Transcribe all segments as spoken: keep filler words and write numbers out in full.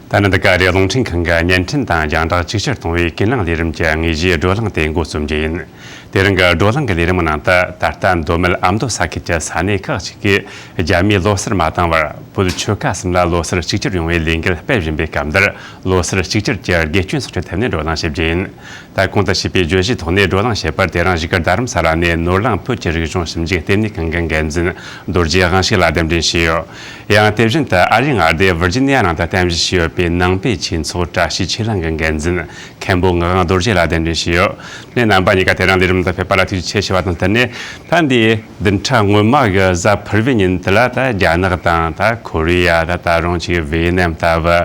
ད་ནི་འདི་ག་རེ་རླུང་འཕྲིན་ཁང་གི་བརྙན་འཕྲིན་དང་རྒྱང་བསྒྲགས་ཅིག་ཆར་གཏོང་བའི་ཀུན་གླེང་ལས་རིམ་གྱི་དངོས་གཞིའི་བགྲོ་གླེང་དེ་འགོ་རྩོམ་རྒྱུ་ཡིན། དེ་རིང་གི་བགྲོ་གླེང་གི་ལས་རིམ་ནང་དུ། ད་ལྟ་མདོ་སྨད་ཨ་མདོ་ས་ཁུལ་གྱི་ས་གནས་ཁག་ཅིག་གིས་རྒྱ་མིའི་ལོ་གསར་མ་བཏང་བར། བོད་ཆོལ་ཁ་གསུམ་ལ་ལོ་གསར་གཅིག་གྱུར་ཡོང་བའི་ལས་འགུལ་སྤེལ་བཞིན་པའི་སྐབས་འདིར། ལོ་གསར་གཅིག་གྱུར་གྱི་དགེ་སྐྱོན་སོགས་ཀྱི་ཐད་ནས་བགྲོ་གླེང་བྱེད་རྒྱུ་ཡིན། ད་གོང་དུ་ཞུས་པའི་བརྗོད་གཞིའི་ཐོག་ནས་བགྲོ་གླེང་བྱེད་པར། དེ་རིང་གཞིས་ཀ་རྡ་རམ་ས་ལ་ནས་ནོར་གླིང་བོད་ཀྱི་རིག་གཞུང་ཞིབ་འཇུག་ལྟེ་གནས་ཁང་གི་འགན་འཛིན་རྡོ་རྗེ་དབང་ཕྱུག་ལ་གདན་འདྲེན་ཞུས་ཡོད། ཡང་དེ་བཞིན་དུ་ཨ་རིའི་མངའ་སྡེ་ཝིར་ཇི་ནི་ཡ་ནང་དུ་རྟེན་གཞི་བྱས་ཡོད་པའི་ནང་པའི་ཆོས་ཚོགས་བཀྲ་ཤིས་ཆོས་གླིང་གི་འགན་འཛིན་མཁན་པོ་ངག་དབང་རྡོ་རྗེ་ལ་གདན་འདྲེན་ཞུས་ཡོད། ནས་རྣམ་པ་གཉིས་ཀ་དེ་རིང་ལས་རིམ་དུ་ཕེབས་པ་ལ་ཐུགས་རྗེ་ཆེ་ཞུ་བ་དང་བསྟུན་ནས། ད་འདིའི་བདུན་ཕྲག་སྔོན་མ་གི་གཟའ་ཕུར་བུའི་ཉིན་དེ་ལ། ད་རྒྱ་ནག་དང་ད་ཁོ་རེ་ཡ། ད་ད་རུང་ཅིག་ཝེ་ནམ་ལྟ་བུ།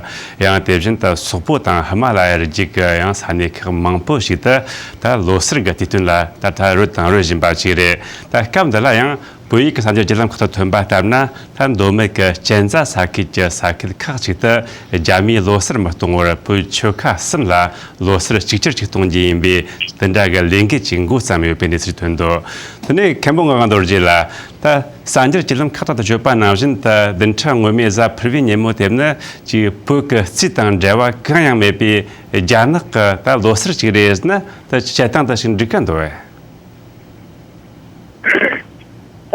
ཡང་དེ་བཞིན་དུ་སོག་པོ་དང་ཧི་མ་ལ་ཡའི་རི་རྒྱུད་ཀྱི་ཡང་ས་གནས་ཁག་མང་པོ་ཞིག་ཏུ། ད་ལོ་གསར་གྱི་དུས་སྟོན་ལ་ད་ད་རོལ་དང་རོལ་བཞིན་པ་ཞིག་རེད། ད་སྐབས་འདི་ལ་ཡང་བོད་ཡིག་གི་གསར་འགྱུར་བརྒྱུད་ལམ་ཁག་ཏུ་ཐོན་པ་ལྟར་ན། ད་མདོ་སྨད་ཀྱི་གཅན་ཚ་ས་ཁུལ་གྱི་ས་ཁུལ་ཁག་ཅིག་ཏུ་རྒྱ་མིའི་ལོ་གསར་མི་གཏོང་བར། བོད་ཆོལ་ཁ་གསུམ་ལ་ལོ་གསར་གཅིག་གྱུར་ཅིག་གཏོང་རྒྱུ་ཡིན་པའི་དེ་འདྲ་གི་ལས་འགུལ་ཅིག་འགོ་བརྩམས་ཡོད་པའི་གནས་ཚུལ་ཐོན་འདུག། དེ་ནས་མཁན་པོ་ངག་དབང་རྡོ་རྗེ་ལགས། ད་གསར་འགྱུར་བརྒྱུད་ལམ་ཁག་ཏུ་བརྗོད་པ་ནང་བཞིན། ད་བདུན་ཕྲག་སྔོན་མའི་གཟའ་ཕུར་བུའི་ཉིན་མོ་དེ་ནི་ཅིག་བོད་ཀྱི་རྩིས་དང་འབྲེལ་བ་གང་ཡང་མེད་པའི་རྒྱ་ནག་གི་ད་ལོ་གསར་ཅིག་རེད་ཟེར་ན། ད་བཤད་སྟངས་དེ་ཞིག་འགྲིག་གི་འདུག་གས།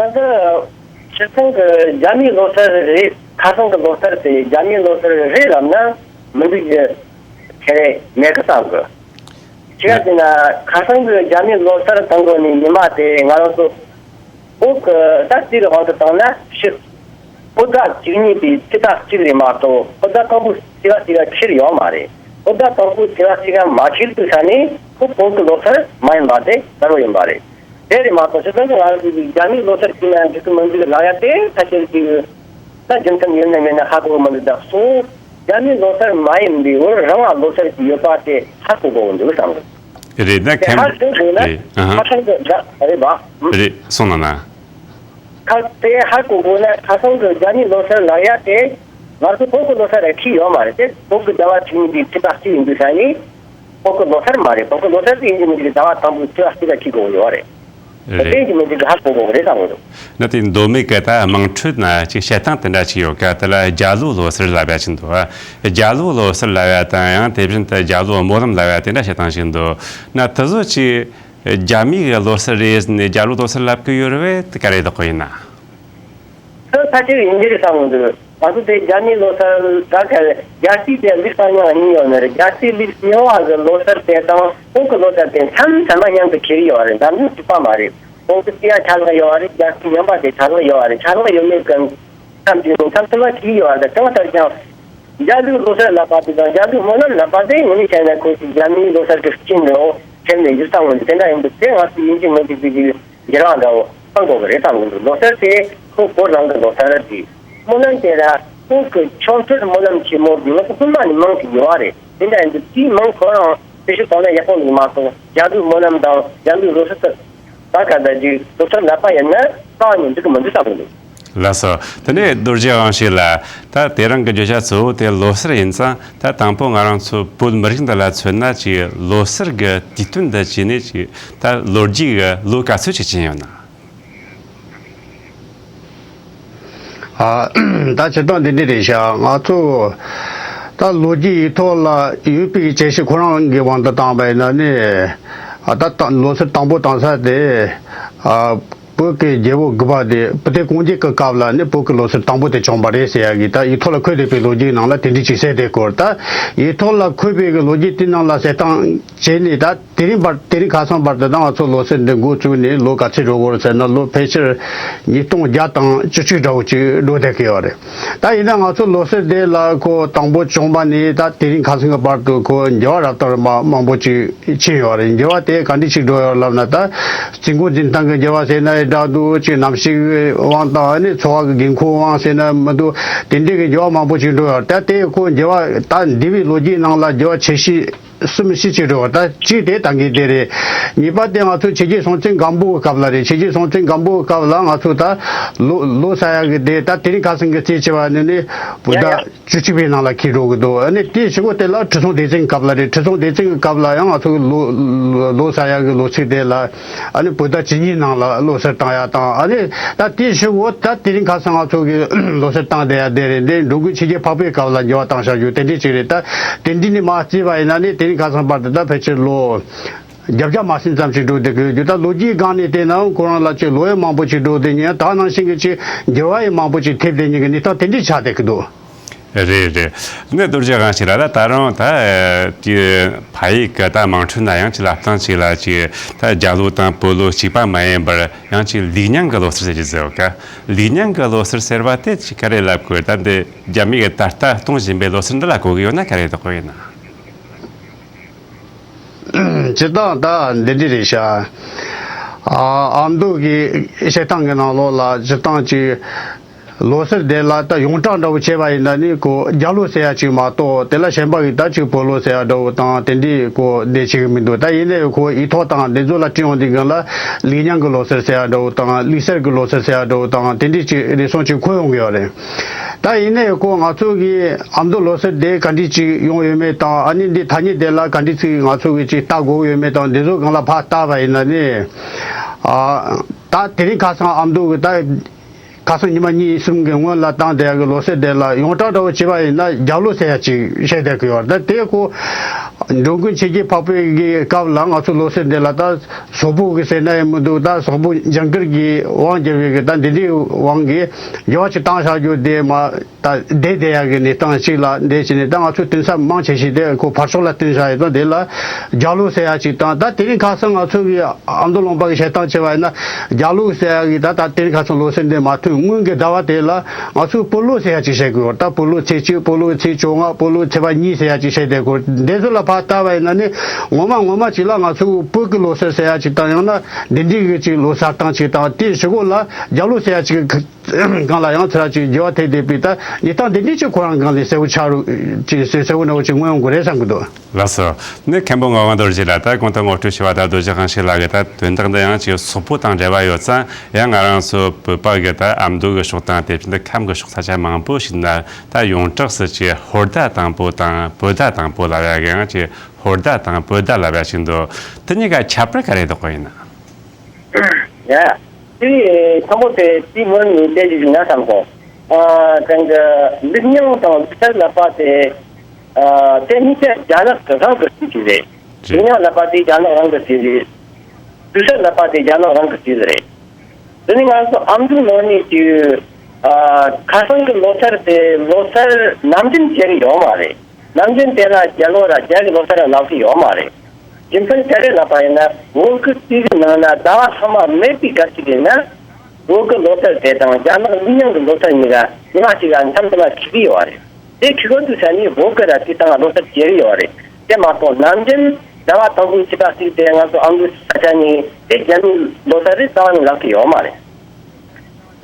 ད་ལྟ་སྤྱིར་བཏང་གི་རྒྱ་མིའི་ལོ་གསར་རེད། ཁ་སང་གི་ལོ་གསར་དེ་རྒྱ་མིའི་ལོ་གསར་རེད་ལབ་ན་མི་འགྲིག་རྒྱུ་དེ་མེད་ཀི་བསམ་གི། ཅི་ཡང་ཟེར་ན། ཁ་སང་གི་རྒྱ་མིའི་ལོ་གསར་དང་པོ་ནས་ཉི་མ་དེ་ང་རང་ཚོ་བོད་ཀྱི་ད་རྩིས་ཀྱི་དབང་དུ་བཏང་ན་ཕྱི། བོད་ཟླ་བཅུ་གཉིས་པའི་ཕྱི་ཟླ་གཅིག་རེད་མ་གཏོགས། བོད་ཟླ་དང་པོའི་ཕྱི་ཟླ་གཅིག་ག་ཁེལ་ཡོད་མ་རེད། བོད་ཟླ་དང་པོའི་ཕྱི་ཟླ་གཅིག་ག་མ་ཁེལ་དུས་ས་ནས་ཁོ་བོད་ཀྱི་ལོ་གསར་མ་ཡིན་པ་དེ་གསལ་པོ་ཡིན་པ་རེད། དེ་རེད་མ་གཏོགས། སྤྱིར་བཏང་གི་ང་རང་ཚོ་རྒྱ་མིའི་ལོ་གསར་བྱས་ན་འགྲིག་གི་མི་འདུག་ལབ་ཡ་དེ་ཕལ་ཆེར་གྱི་ད་རྒྱུ་མཚན་ཡོད་ན་མེད་ན་ཧ་གོ་གི་མི་འདུག་ད་གཙོ་བོ་རྒྱ་མིའི་ལོ་གསར་མ་ཡིན་པའི་བོད་རང་ལ་ལོ་གསར་གྱི་ཡོད་པ་དེ་ཧ་གོ་དགོས་འདུག་བསམ་གི། རེད། ད་དེ་མཁན། ཧ་གོ་དགོས་ན། རེད། ཨ་ཧ། ཁ་སང་གི་རེད་པ། རེད། སོང་ན་ན། ཁ་དེ་ཧ་གོ་དགོས་ན། ཁ་སང་གི་རྒྱ་མིའི་ལོ་གསར་ལབ་ཡ་དེ་ང་ཚོ་བོད་ཀྱི་ལོ་གསར་ར་ཁེལ་ཡོད་མ་རེད་དེ། བོད་ཀྱི་ཟླ་བ་བཅུ་གཉིས་པའི་ཕྱི་ཟླ་གཅིག་ཡིན་དུས་ས་ནས་བོད་ཀྱི་ལོ་གསར་མ་རེད། བོད་ཀྱི་ལོ་གསར་དེ་ཡིན་གྱི་མི་འདུག་ཟླ་བ་དང་པོའི་ཕྱི་ཟླ་གཅིག་ག་ཁེལ་དགོས་ཡོད་རེད། རེད། དེ་ཡིན་གྱི་མི་འདུག་ཧ་གོ་དགོས་རེད་བསམ་གི་འདུག། ན་དེ་མདོ་སྨད་ཀྱི་ད་དམངས་ཁྲོད་ན་ཅིག་བཤད་སྟངས་དེ་འདྲ་ཅིག་ཡོད་ཀ། དེ་ལ་རྒྱ་ལོའི་ལོ་གསར་ལབ་ཡ་ཅིག་འདུག། རྒྱ་ལོའི་ལོ་གསར་ལབ་ཡ་དང་། ཡང་དེ་བཞིན་དུ་རྒྱ་ལོའི་སྨོན་ལམ་ལབ་ཡ་དེ་འདྲ་བཤད་སྟངས་ཤིག་འདུག། ན་དེ་ཚོ་ཅིག་རྒྱ་མིའི་ལོ་གསར་རེད་ཟེར་ནས་རྒྱ་ལོའི་ལོ་གསར་ལབ་གི་ཡོད་རེད་པས། དེ་ག་རེ་བདག་པོ་ཡིན་ན། དེ་ཕལ་ཆེར་ཡིན་གྱི་རེད་བསམ་གི་འདུག། ང་ཚོ་དེ་རྒྱ་མིའི་ལོ་གསར་ད་ག་རེ། རྒྱལ་སྤྱིའི་དེ་ལུགས་བཏང་སྙིང་གཉིས་ཡོད་ནི་རེད། རྒྱལ་སྤྱིའི་ལུགས་རྙིང་བ་གི་ལོ་གསར་དེ་དང་བོད་ཀྱི་ལོ་གསར་དེ་མཚམས་མཚམས་མ་མཉམ་དུ་ཁེལ་ཡོད་རེད། འཛམ་གླིང་གཅིག་པ་མ་རེད། བོད་ཀྱི་དེ་ཡང་ཆ་ལག་ཡོད་རེད། རྒྱལ་སྤྱི་མཉམ་པ་དེ་ཆ་ལག་ཡོད་རེད། ཆ་ལག་ཡོད་མེད་ཀྱི་མཚམས་དེ་ནི་མཚམས་མཚམས་མ་ཁེལ་ཡོད་རེད། གང་ལྟར་ཀྱང་རྒྱ་ལོའི་ལོ་གསར་ལབ་པ་དེ་དང་རྒྱ་ལོའི་སྨོན་ལམ་ལབ་པ་དེ་ངོས་ནས་བཤད་ན་ཁོ་ཚོས་རྒྱ་མིའི་ལོ་གསར་གྱི་རྐྱེན་འདྲ་བོ་ཁྱེར་ནས་ཡོད་བསམ་གི་འདུག། དེ་འདྲ་ཡིན་དུས་དེ་ང་ཚོས་ཡིན་གཅིག་མིན་གཅིག་དེ་གི་འགྱུར་བ་འདྲ་བོ་གཏོང་དགོས་ཀྱི་རེད་བསམ་གི་འདུག། ལོ་གསར་དེ་ཁོ་བོད་རང་གི་ལོ་གསར་རེད། སྨོན་ལམ་དེ་ལ་བོད་ཀྱི་ཆོ་འཕྲུལ་སྨོན་ལམ་ཆེན་མོ་དེ་ང་ཚོ་སྔོན་མ་ནས་མང་ཞིག་ཡོད་རེད། དེ་འདྲ་ཡིན་དུས་དེའི་མིང་ཁོ་རང་བེད་སྤྱོད་གཏོང་ན་ཡག་པོ་འདུག་མ་གཏོགས། རྒྱ་ལོའི་སྨོན་ལམ་དང་རྒྱ་ལོའི་ལོ་གསར་དེ་ད་ག་ད་ཅིག་ལོ་གསར་ལབ་པ་ཡིན་ན་རྩ་བ་ནས་འགྲིག་གི་མི་འདུག་བསམ་གི་འདུག། ལགས་སོ། དེ་ནས་རྡོ་རྗེ་དབང་ཕྱུག་ལགས། ད་དེ་རིང་གི་བརྗོད་བྱ་གཙོ་བོ་དེ་ལོ་གསར་ཡིན་ཙང་། ད་དང་པོ་ང་རང་ཚོ་བོད་མི་རིགས་འདི་ལ་མཚོན་ན་ཅིག་ལོ་གསར་གྱི་དུས་སྟོན་འདི་བྱས་ནས་ཅིག་ད་ལོ་རྒྱུས་ཀྱི་ལོ་ག་ཚོད་ཅིག་ཕྱིན་ཡོད་ན། ཨ། ད་སྤྱིར་བཏང་འདི་འདྲ་རེད་ཤག། ང་ཚོ་ད་ལོ་རྒྱུས་ཡིག་ཐོག་ལ་ཡོད་པའི་དཔྱད་གཞི་ཁོ་རང་གི་དབང་དུ་བཏང་བ་ཡིན་ན་ནི། ཨ། ད་ད་ལོ་གསར་དང་པོ་བཏང་ས་དེ། ཨ། བོད་ཀྱི་རྒྱལ་པོ་དགུ་པ་དེ་སྤུ་ལྡེ་གུང་རྒྱལ་གྱི་སྐབས་ལ་ནི་བོད་ཀྱི་ལོ་གསར་དང་པོ་དེ་བྱུང་བ་རེད་ཟེར་ཡ་གི། ད་ཡིག་ཐོག་ལ་འཁོད་བསྡད་པའི་ལོ་རྒྱུས་ནང་ལ་དེ་འདྲ་ཅིག་གསལ་བསྡད་སྐོར། ད་ཡིག་ཐོག་ལ་འཁོད་པའི་གི་ལོ་རྒྱུས་དེ་ནང་ལ་གསལ་སྟངས་བྱས་ནས། ད་དེ་རིང་བར། དེ་རིང་ཁ་སང་བར་དུ་ད་ང་ཚོ་ལོ་གསར་འདི་འགོ་བཙུགས་ནས་ལོ་ག་ཚོད་འགྲོ་གི་ཡོད་རེད་ཟེར་ན། ལོ་ཕལ་ཆེར་ཉིས་སྟོང་བརྒྱ་དང་བཅུ་གཅིག་འདྲ་བོ་ཅིག་འགྲོ་བསྡད་ཀྱི་ཡོད་རེད། ད་ཡིན་ན་ང་ཚོ་ལོ་གསར་འདི་ལ་ཁོ་དང་པོ་བྱུང་བ་ནས་ད་དེ་རིང་ཁ་སང་གི་བར་དུ་ཁོ་འགྱུར་བ་རབ་དང་རིམ་པ་མང་པོ་ཅིག་ཕྱིན་ཡོད་རེད། འགྱུར་བ་དེ་ག་འདྲ་ཞིག་འགྲོ་ཡོད་ལབ་ན། ད་རྩིས་འགོ་འཛིན་སྟངས་ཀྱི་འགྱུར་བ་ཟེར་ན་འདྲ་འདུག། ཅིག་གནམ་གཤིས་ཀྱི་དབང་དང་། ཨ་ནི་འཚོ་བ་གི་དགོས་མཁོའི་དབང་ཟེར་ན་མི་འདུག། དེ་འདྲའི་གི་འགྱུར་བ་མང་པོ་ཞིག་འགྲོ་ཡོད་རེད། ད་དེ་ཁོ་འགྱུར་བ། ད་འདས་པའི་ལོ་རྒྱུས་ནང་ལ་འགྱུར་བ་ཆེ་ཤོས་གསུམ་བཞི་ཅིག་འགྲོ་ཡོད་རེད། ད་གཅིག་དེ་ད་ ཡག་གི་དེ་རེད། གཉིས་པ་དེ་ང་ཚོ་ཆོས་རྒྱལ་སྲོང་བཙན་སྒམ་པོའི་སྐབས་ལ་རེད། ཆོས་རྒྱལ་སྲོང་བཙན་སྒམ་པོའི་སྐབས་ལ་ང་ཚོ་ད་ལོ་ལོ་ཟེར་ཡག་གི་དེ་ད་དེ་རིང་ཁ་སང་གི་རྩིས་བྱས་པ་ནི་ནི་བོད་ཟླ་བཅུ་གཅིག་པའི་ནང་ལ་འཁེལ་འགྲོ་གི་འདུག་ཨ་ནི་དེའི་གཞུག་གུ་དེ་ལ་ཁྲི་སྲོང་ལྡེ་བཙན་གྱི་སྐབས་ལ་རེད། ཁྲི་སྲོང་ལྡེ་བཙན་གྱི་སྐབས་ལ་ཡང་ང་ཚོ་གི་ལོ་ལོ་ཟེར་ཡག་གི་ལོ་ཚིགས་དེ་ལ་ཨ་ནི་བོད་ཟླ་བཅུ་གཉིས་ནང་ལ་ལོ་གསར་བཏང་ཡག་དང་། ཨ་ནི་ད་དེའི་གཞུག་གུ་ད་དེ་རིང་ཁ་སང་ང་ཚོ་གི་ལོ་གསར་བཏང་བསྡད་ཡག་དེ་རེད། འདི་འགྲོ་མགོན་ཆོས་རྒྱལ་འཕགས་པའི་སྐབས་ལ་འགྱུར་བ་བཏང་བཞག་རྒྱུ་དེ་འདྲས་ཅིག་རེད། ད་དེ་འདྲས་ནས་མར་བརྩིས་པ་ཡིན་ན་ནི་དེ་རིང་ཁ་སང་བར་དུ་ད་ཕལ་ཆེར་ལོ་བརྒྱད་བརྒྱ་མ་ཟིན་ཙམ་ཞིག་འགྲོ་བསྡད་ཀྱི་ཡོད་རྒྱུ། ད་ལོ་རྒྱུས་སྒང་ནས་བལྟས་ནའང་ཁོ་རང་ལ་ཅིག་ལོ་ཡང་མང་པོ་ཞིག་འགྲོ་བསྡད་མཁན། ད་ནང་བཞིན་གྱི་ཅིག་འགྱུར་བ་ཡང་མང་པོ་ཞིག་ཐེབས་བསྡད་མཁན་གྱི་གནས་སྟངས་དེ་འདྲས་ཆགས་བསྡད་ཀྱི་འདུག་རེད་རེད། ནས་རྡོ་རྗེ་དབང་ཕྱུག་ལགས། ད་ད་རུང་ད་ཨ་ཅིག་ཕ་ཡུལ་གྱི་ད་དམངས་ཁྲོད་ན་ཡང་ཅིག་ལབ་སྟངས་ཅིག་ལ་ཅིག་ད་རྒྱ་ལོ་དང་བོད་ལོ་གཅིག་པ་མ་ཡིན་པར་ཡང་ཅིག་ལུགས་རྙིང་གི་ལོ་གསར་ཟེར་གྱི་ཟེར་བ་ཀ། ལུགས་རྙིང་གི་ལོ་གསར་ཟེར་བ་དེ་ཅིག་ག་རེ་ལབ་དགོས། ད་འདི་རྒྱ་མི་གིས་ད་ལྟ་གཏོང་བཞིན་པའི་ལོ་གསར་འདི་ལ་གོ་གི་ཡོད་ན་ག་རེ་འདོད་ཀྱི་ཡིན་ན། སྤྱིར་བཏང་ད་འདི་འདྲ་རེད་ཤག་ཨ་ཨ་མདོ་གི་བཤད་སྟངས་ཀྱི་ནང་ལོགས་ལ་སྤྱིར་བཏང་ཅིག་ལོ་གསར་དེ་ལ་ད་ཡོངས་གྲགས་འདྲ་བོ་བྱས་པ་ཡིན་ན་ནི་ཁོ་རྒྱ་ལོ་ཟེར་ཡ་ཅིག་མ་གཏོགས། དེ་ལ་གཞན་པ་གི་ད་ཅིག་བོད་ལོ་ཟེར་ཡ་འདྲ་བོ་དང་དེ་འདྲའི་ཁོ་འདི་བྱེད་གི་མི་འདུག་ད་ཡིན་ནའི་ཁོ་ཡིག་ཐོག་དང་འདི་ཚོ་ལ་བྲིས་ཡོང་དུས་སྒང་ལ་ལུགས་རྙིང་གི་ལོ་གསར་ཟེར་ཡ་འདྲ་བོ་དང་ལུགས་གསར་གི་ལོ་གསར་ཟེར་ཡ་འདྲ་བོ་དང་དེ་འདྲའི་ཅིག་རེ་ཟུང་ཅིག་གོ་ཡོང་གི་ཡོད་རེད། ད་ཡིན་ནའི་ཁོ་ང་ཚོ་གི་ཨ་མདོ་ལོ་གསར་དེ་ག་འདྲས་ཅིག་ཡོང་ཡོད་མེད་དང་། ཨ་ནི་འདི་ཐ་སྙད་དེ་ལ་ག་འདྲས་ཅིག་ང་ཚོ་གི་ཅིག་ལྟ་དགོས་ཡོད་མེད་དང་འདི་ཚོ་སྒང་ལ་ཕར་བལྟས་པ་ཡིན་ན་ནི། ཨ་ད་དེ་རིང་ཁ་སང་ཨ་མདོ་གི་ད་ཁ་སང་ཉི་མ་གཉིས་གསུམ་གི་སྔོན་ལ་བཏང་བསྡད་ཡག་གི་ལོ་གསར་དེ་ལ་ཡོངས་གྲགས་འདྲ་བོ་བྱས་པ་ཡིན་ན་རྒྱ་ལོ་ཟེར་ཡ་ཅིག་བཤད་བསྡད་ཀྱི་ཡོད་རེད། ད་དེ་ཁོ་འགྲོ་མགོན་ཆོས་རྒྱལ་འཕགས་པའི་གི་སྐབས་ལ་ང་ཚོ་ལོ་གསར་འདི་ལ་ད་སོག་པོ་གི་ཟེར་ན་ཡང་མི་འདུག་ད་སོག་པོ་ཇིང་གིར་གི་དབང་བསྒྱུར་བའི་གི་ད་འདི་འདྲའི་དབང་གིས་འགྱུར་བ་ཅིག་བཏང་བཞག་རྒྱུ་དེ་མ། ད་བསྡད་བསྡད་ཡག་གི་གནས་སྟངས་ཤིག་ལ་འདི་བྱས་ནས་ད་ང་ཚོའི་དུས་མཚམས་མང་ཆེ་ཤོས་དེ་ཁོ་ཕར་ཕྱོགས་ལ་བསྟུན་བཞག་ཡོད་དོ། དེ་ལ་རྒྱ་ལོ་ཟེར་ཡག་ཅིག་དང་། ད་དེ་རིང་ཁ་སང་ང་ཚོ་གི་ཨ་མདོ་ལུང་པ་གི་བཤད་སྟངས་བྱས་པ་ཡིན་ན་རྒྱ་ལོ་ཟེར་ཡག་གི་ད་ད་དེ་རིང་ཁ་སང་ལོ་གསར་འདི་མ་ཐོན་སྔོན་གྱི་ཟླ་བ་དེ་ལ་ང་ཚོས་བོད་ལོ་ཟེར་ཡག་ཅིག་བཤད་དགོས། ད་བོད་ལོ་ཚེས་བཅུ་བོད་ལོ་ཚེས་བཅོ་ལྔ་བོད་ལོ་ཚེས་པ་གཉིས་ཟེར་ཡག་ཅིག་བཤད་བསྡད་དགོས། འདི་ཚོ་ལ་ཕར་བལྟས་པ་ཡིན་ན་ནི་ངོ་མ་ངོ་མ་ཅིག་ལ་ང་ཚོ་བོད་ཀྱི་ལོ་གསར་ཟེར་ཡག་ཅིག་དང་། ཡང་ན་འདི་འདྲའི་གི་ཅིག་ལོ་གསར་སྟངས་ཅིག་དང་དེའི་གཞུག་གུ་ལ་རྒྱ་ལོ་ཟེར་ཡག་ཅིག་སྒང་ལ་ཡང་ཚུར་ཅིག་འགྱུར་བ་ཐེབས་བསྡད་པའི་ད་གནས་སྟངས་འདི་འདྲས་ཅིག་ཁོ་རང་སྒང་ལ་གསལ་བོ་ཆགས་རུ་ཅིག་གསལ་བོ་འདྲ་བོ་ཅིག་མངོན་ཡོང་གི་རེད་བསམ་གི་འདུག་ལགས་སོ། ནི་མཁན་པོ་ངག་དབང་རྡོ་རྗེ་ལགས། ད་གོང་དུ་ངོ་སྤྲོད་ཞུས་པ་ལྟར་རྡོ་རྗེ་དབང་ཕྱུག་ལགས་ཀྱིས་ད་དོན་དག་འདི་ཡང་ཅིག་སོག་པོ་དང་འབྲེལ་བ་ཡོད་ཙང་། ཡང་ང་རང་ཚོ་བོད་པ་གི་ད་ཨ་མདོ་གི་ཕྱོགས་དང་དེ་བཞིན་དུ་ཁམས་གི་ཕྱོགས་ས་ཆ་མང་པོ་ཞིག་ན་ད་ཡོངས་གྲགས་སུ་ཅིག་ཧོར་ཟླ་དང་པོ་དང་བོད་ཟླ་དང་པོ་ལབ་ཡག་གི་ཡང་ཅིག་ཧོར་ཟླ་དང་བོད་ཟླ་ལབ་ཡག་ཅིག་འདུག་དེ་གཉིས་ཀ་ཁྱད་པར་ག་རེ་འདུག་གོ་ཡིན་ན། ཡ། དེ་ཐང་པོ་དེ་དེ་སྔོན་ནས་བལྟས་ཀྱི་ཡིན་ན་བསམ་སོང་། ཨ་དེང་གི་ལུགས་རྙིང་དང་ལུགས་གསར་ལབ་པ་དེ། ཨ་དེ་གཉིས་ཀ་རྒྱ་ནག་གི་རང་གི་སྲིད་ཅིག་རེད། ལུགས་རྙིང་ལབ་པ་དེ་རྒྱ་ནག་རང་གི་སྲིད་རེད། ལུགས་གསར་ལབ་པ་དེ་རྒྱ་ནག་རང་གི་སྲིད་རེད། དེ་ནི་ང་ཚོ་ཨ་མདོའི་ནང་ནས་ཀྱི་ཨ་ཁ་སང་གི་ལོ་གསར་དེ་ལོ་གསར་ནམ་རྒྱུན་བྱེད་ཀྱི་ཡོད་མ་རེད། ནམ་རྒྱུན་དེ་ལ་རྒྱ་ལོ་ར་རྒྱ་གི་ལོ་གསར་ར་ལབ་ཀྱི་ཡོད་མ་རེད། རྒྱུ་མཚན་ག་རེ་ལབ་པ་ཡིན་ན། བོད་ཀྱི་རྩིས་ཀྱི་ནང་ན་ཟླ་བ་ཚང་མ་མེད་པའི་སྐབས་ཤིག་ཡིན་ན། བོད་ཀྱི་ལོ་གསར་དེ་དང་རྒྱ་ནག་ལུགས་རྙིང་གི་ལོ་གསར་གཉིས་ཀ་ཉི་མ་གཅིག་ལ་མཚམས་མཚམས་ལ་འཁེལ་གྱི་ཡོད་རེད། དེ་འཁེལ་དགོས་དུས་ས་ནི་བོད་ཀྱི་ར་དེ་དང་ལོ་གསར་བྱེད་ཀྱི་ཡོད་རེད། དེ་མ་གཏོགས་ནམ་རྒྱུན་ཟླ་བ་དང་པོའི་ཚེས་པ་གཅིག་དེ་ང་ཚོ་ཨ་མདོའི་ས་ཆ་ནས་དེ་རྒྱ་མིའི་ལོ་གསར་རེད་རྩ་བ་ནས་ལབ་ཀྱི་ཡོད་མ་རེད།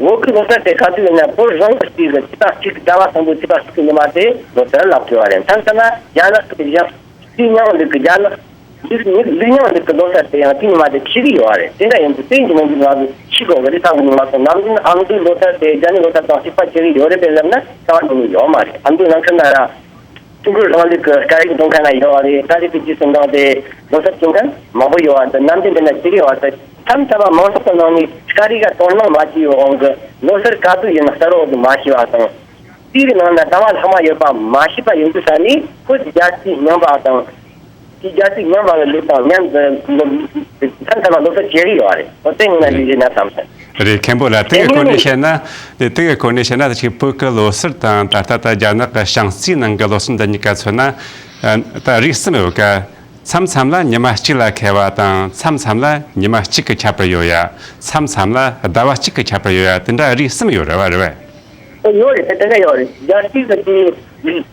བོད་ཀྱི་ལོ་གསར་དེ་ག་དུས་ཡིན་ན་བོད་རང་གི་སྲིད་ཀྱི་ཚེས་པ་གཅིག་ཟླ་བ་དང་པོའི་ཚེས་པ་གཅིག་གི་ཉི་མ་དེ་ལོ་གསར་ལབ་དགོས་པ་རེད། མཚམས་མཚམས་ལ་རྒྱ་ནག་གི་ཡང་སྲིད་རྙིང་ལུགས་ཀྱི་རྒྱ་ནག་ལུགས་ལུགས་རྙིང་ལུགས་ཀྱི་ལོ་གསར་དེ་ཡང་དེ་ཉི་མ་དེ་འཁེལ་གྱི་ཡོད་རེད། དེ་འདྲ་ཡིན་དུས་དེ་ཉིན་མོ་འདི་ང་ཚོ་འཁེལ་དགོས་ཀྱི་རེད་བསམ་གྱི་མ་གཏོགས། ནམ་རྒྱུན་ཨ་མདོའི་ལོ་གསར་དེ་རྒྱ་ནག་ལོ་གསར་དང་གཅིག་པ་འཁེལ་གྱི་ཡོད་རེད་པས་ལབ་ན་རྩ་བ་ཉིད་ནས་ཡོད་མ་རེད། ཨ་མདོའི་ནང་ཁུལ་ན་ར། ཀྲུང་གོའི་རིང་ལུགས་ཀྱི་སྐད་ཡིག་སྦྱོང་མཁན་ལ་ཡོད་རེད། ཏཱ་ལའི་པའི་རྗེས་སུ་འབྲངས་ཏེ་ལོ་གསར་སྦྱོང་མཁན་མང་པོ་ཡོད་པ་དང་། ནམ་རྒྱུན་དེ་འདྲ་བྱེད་ཀྱི་ཡོད་པ་དང་། མཚམས་མཚམས་མང་ཚོགས་ཀྱི་ནང་ནས་སྐད་ཡིག་ག་དོ་སྣང་མ་བྱས་པའི་དབང་གིས་ལོ་གསར་ག་དུས་ཡིན་ན་གསར་འོ་དུ་མ་ཤེས་པ་དང་། རྩིས་ཀྱི་ནང་ན་ཟླ་བ་ལྷག་མ་ཡོད་པ་མ་ཤེས་པ་ཡིན་དུས་ས་ནས་ཁོ་རྒྱལ་སྤྱིའི་རྙིང་པ་དང་། དེ་རྒྱལ་སྤྱིའི་རྙིང་པ་ལ་ལུགས་དང་མཉམ་དུ་མཚམས་མཚམས་ལ་ལོ་གསར་བྱེད་ཀྱི་ཡོད་རེད། འོ་དེ་ངོས་ནས་ལས་བྱེད་ན་བསམ་སོང་། རེད། མཁན་པོ་ལགས། དེ་གི་སྐོར་ནས་བཤད་ན། དེ་དེ་གི་སྐོར་ནས་བཤད་ན། ད་ཅིག་བོད་ཀྱི་ལོ་གསར་དང་ད་ལྟ་ད་རྒྱ་ནག་གི་བྱང་རྩིས་ནང་གི་ལོ་གསར་འདི་གཉིས་ཀ་མཚོན་ན། ཨ་ད་རིགས་གསུམ་ཡོད་ཀ། མཚམས་མཚམས་ལ་ཉི་མ་གཅིག་ལ་འཁེལ་བ་དང་། མཚམས་མཚམས་ལ་ཉི་མ་གཅིག་གི་ཁྱད་པར་ཡོད་ཡ། མཚམས་མཚམས་ལ་ཟླ་བ་གཅིག་གི་ཁྱད་པར་ཡོད་ཡ། དེ་འདྲ་རིགས་གསུམ་ཡོད་རེད་བ། རེད་བས། ཡོད་རེད། དེ་འདྲ་ཡོད་རེད། རྒྱལ་སྤྱིའི་གི་དེ།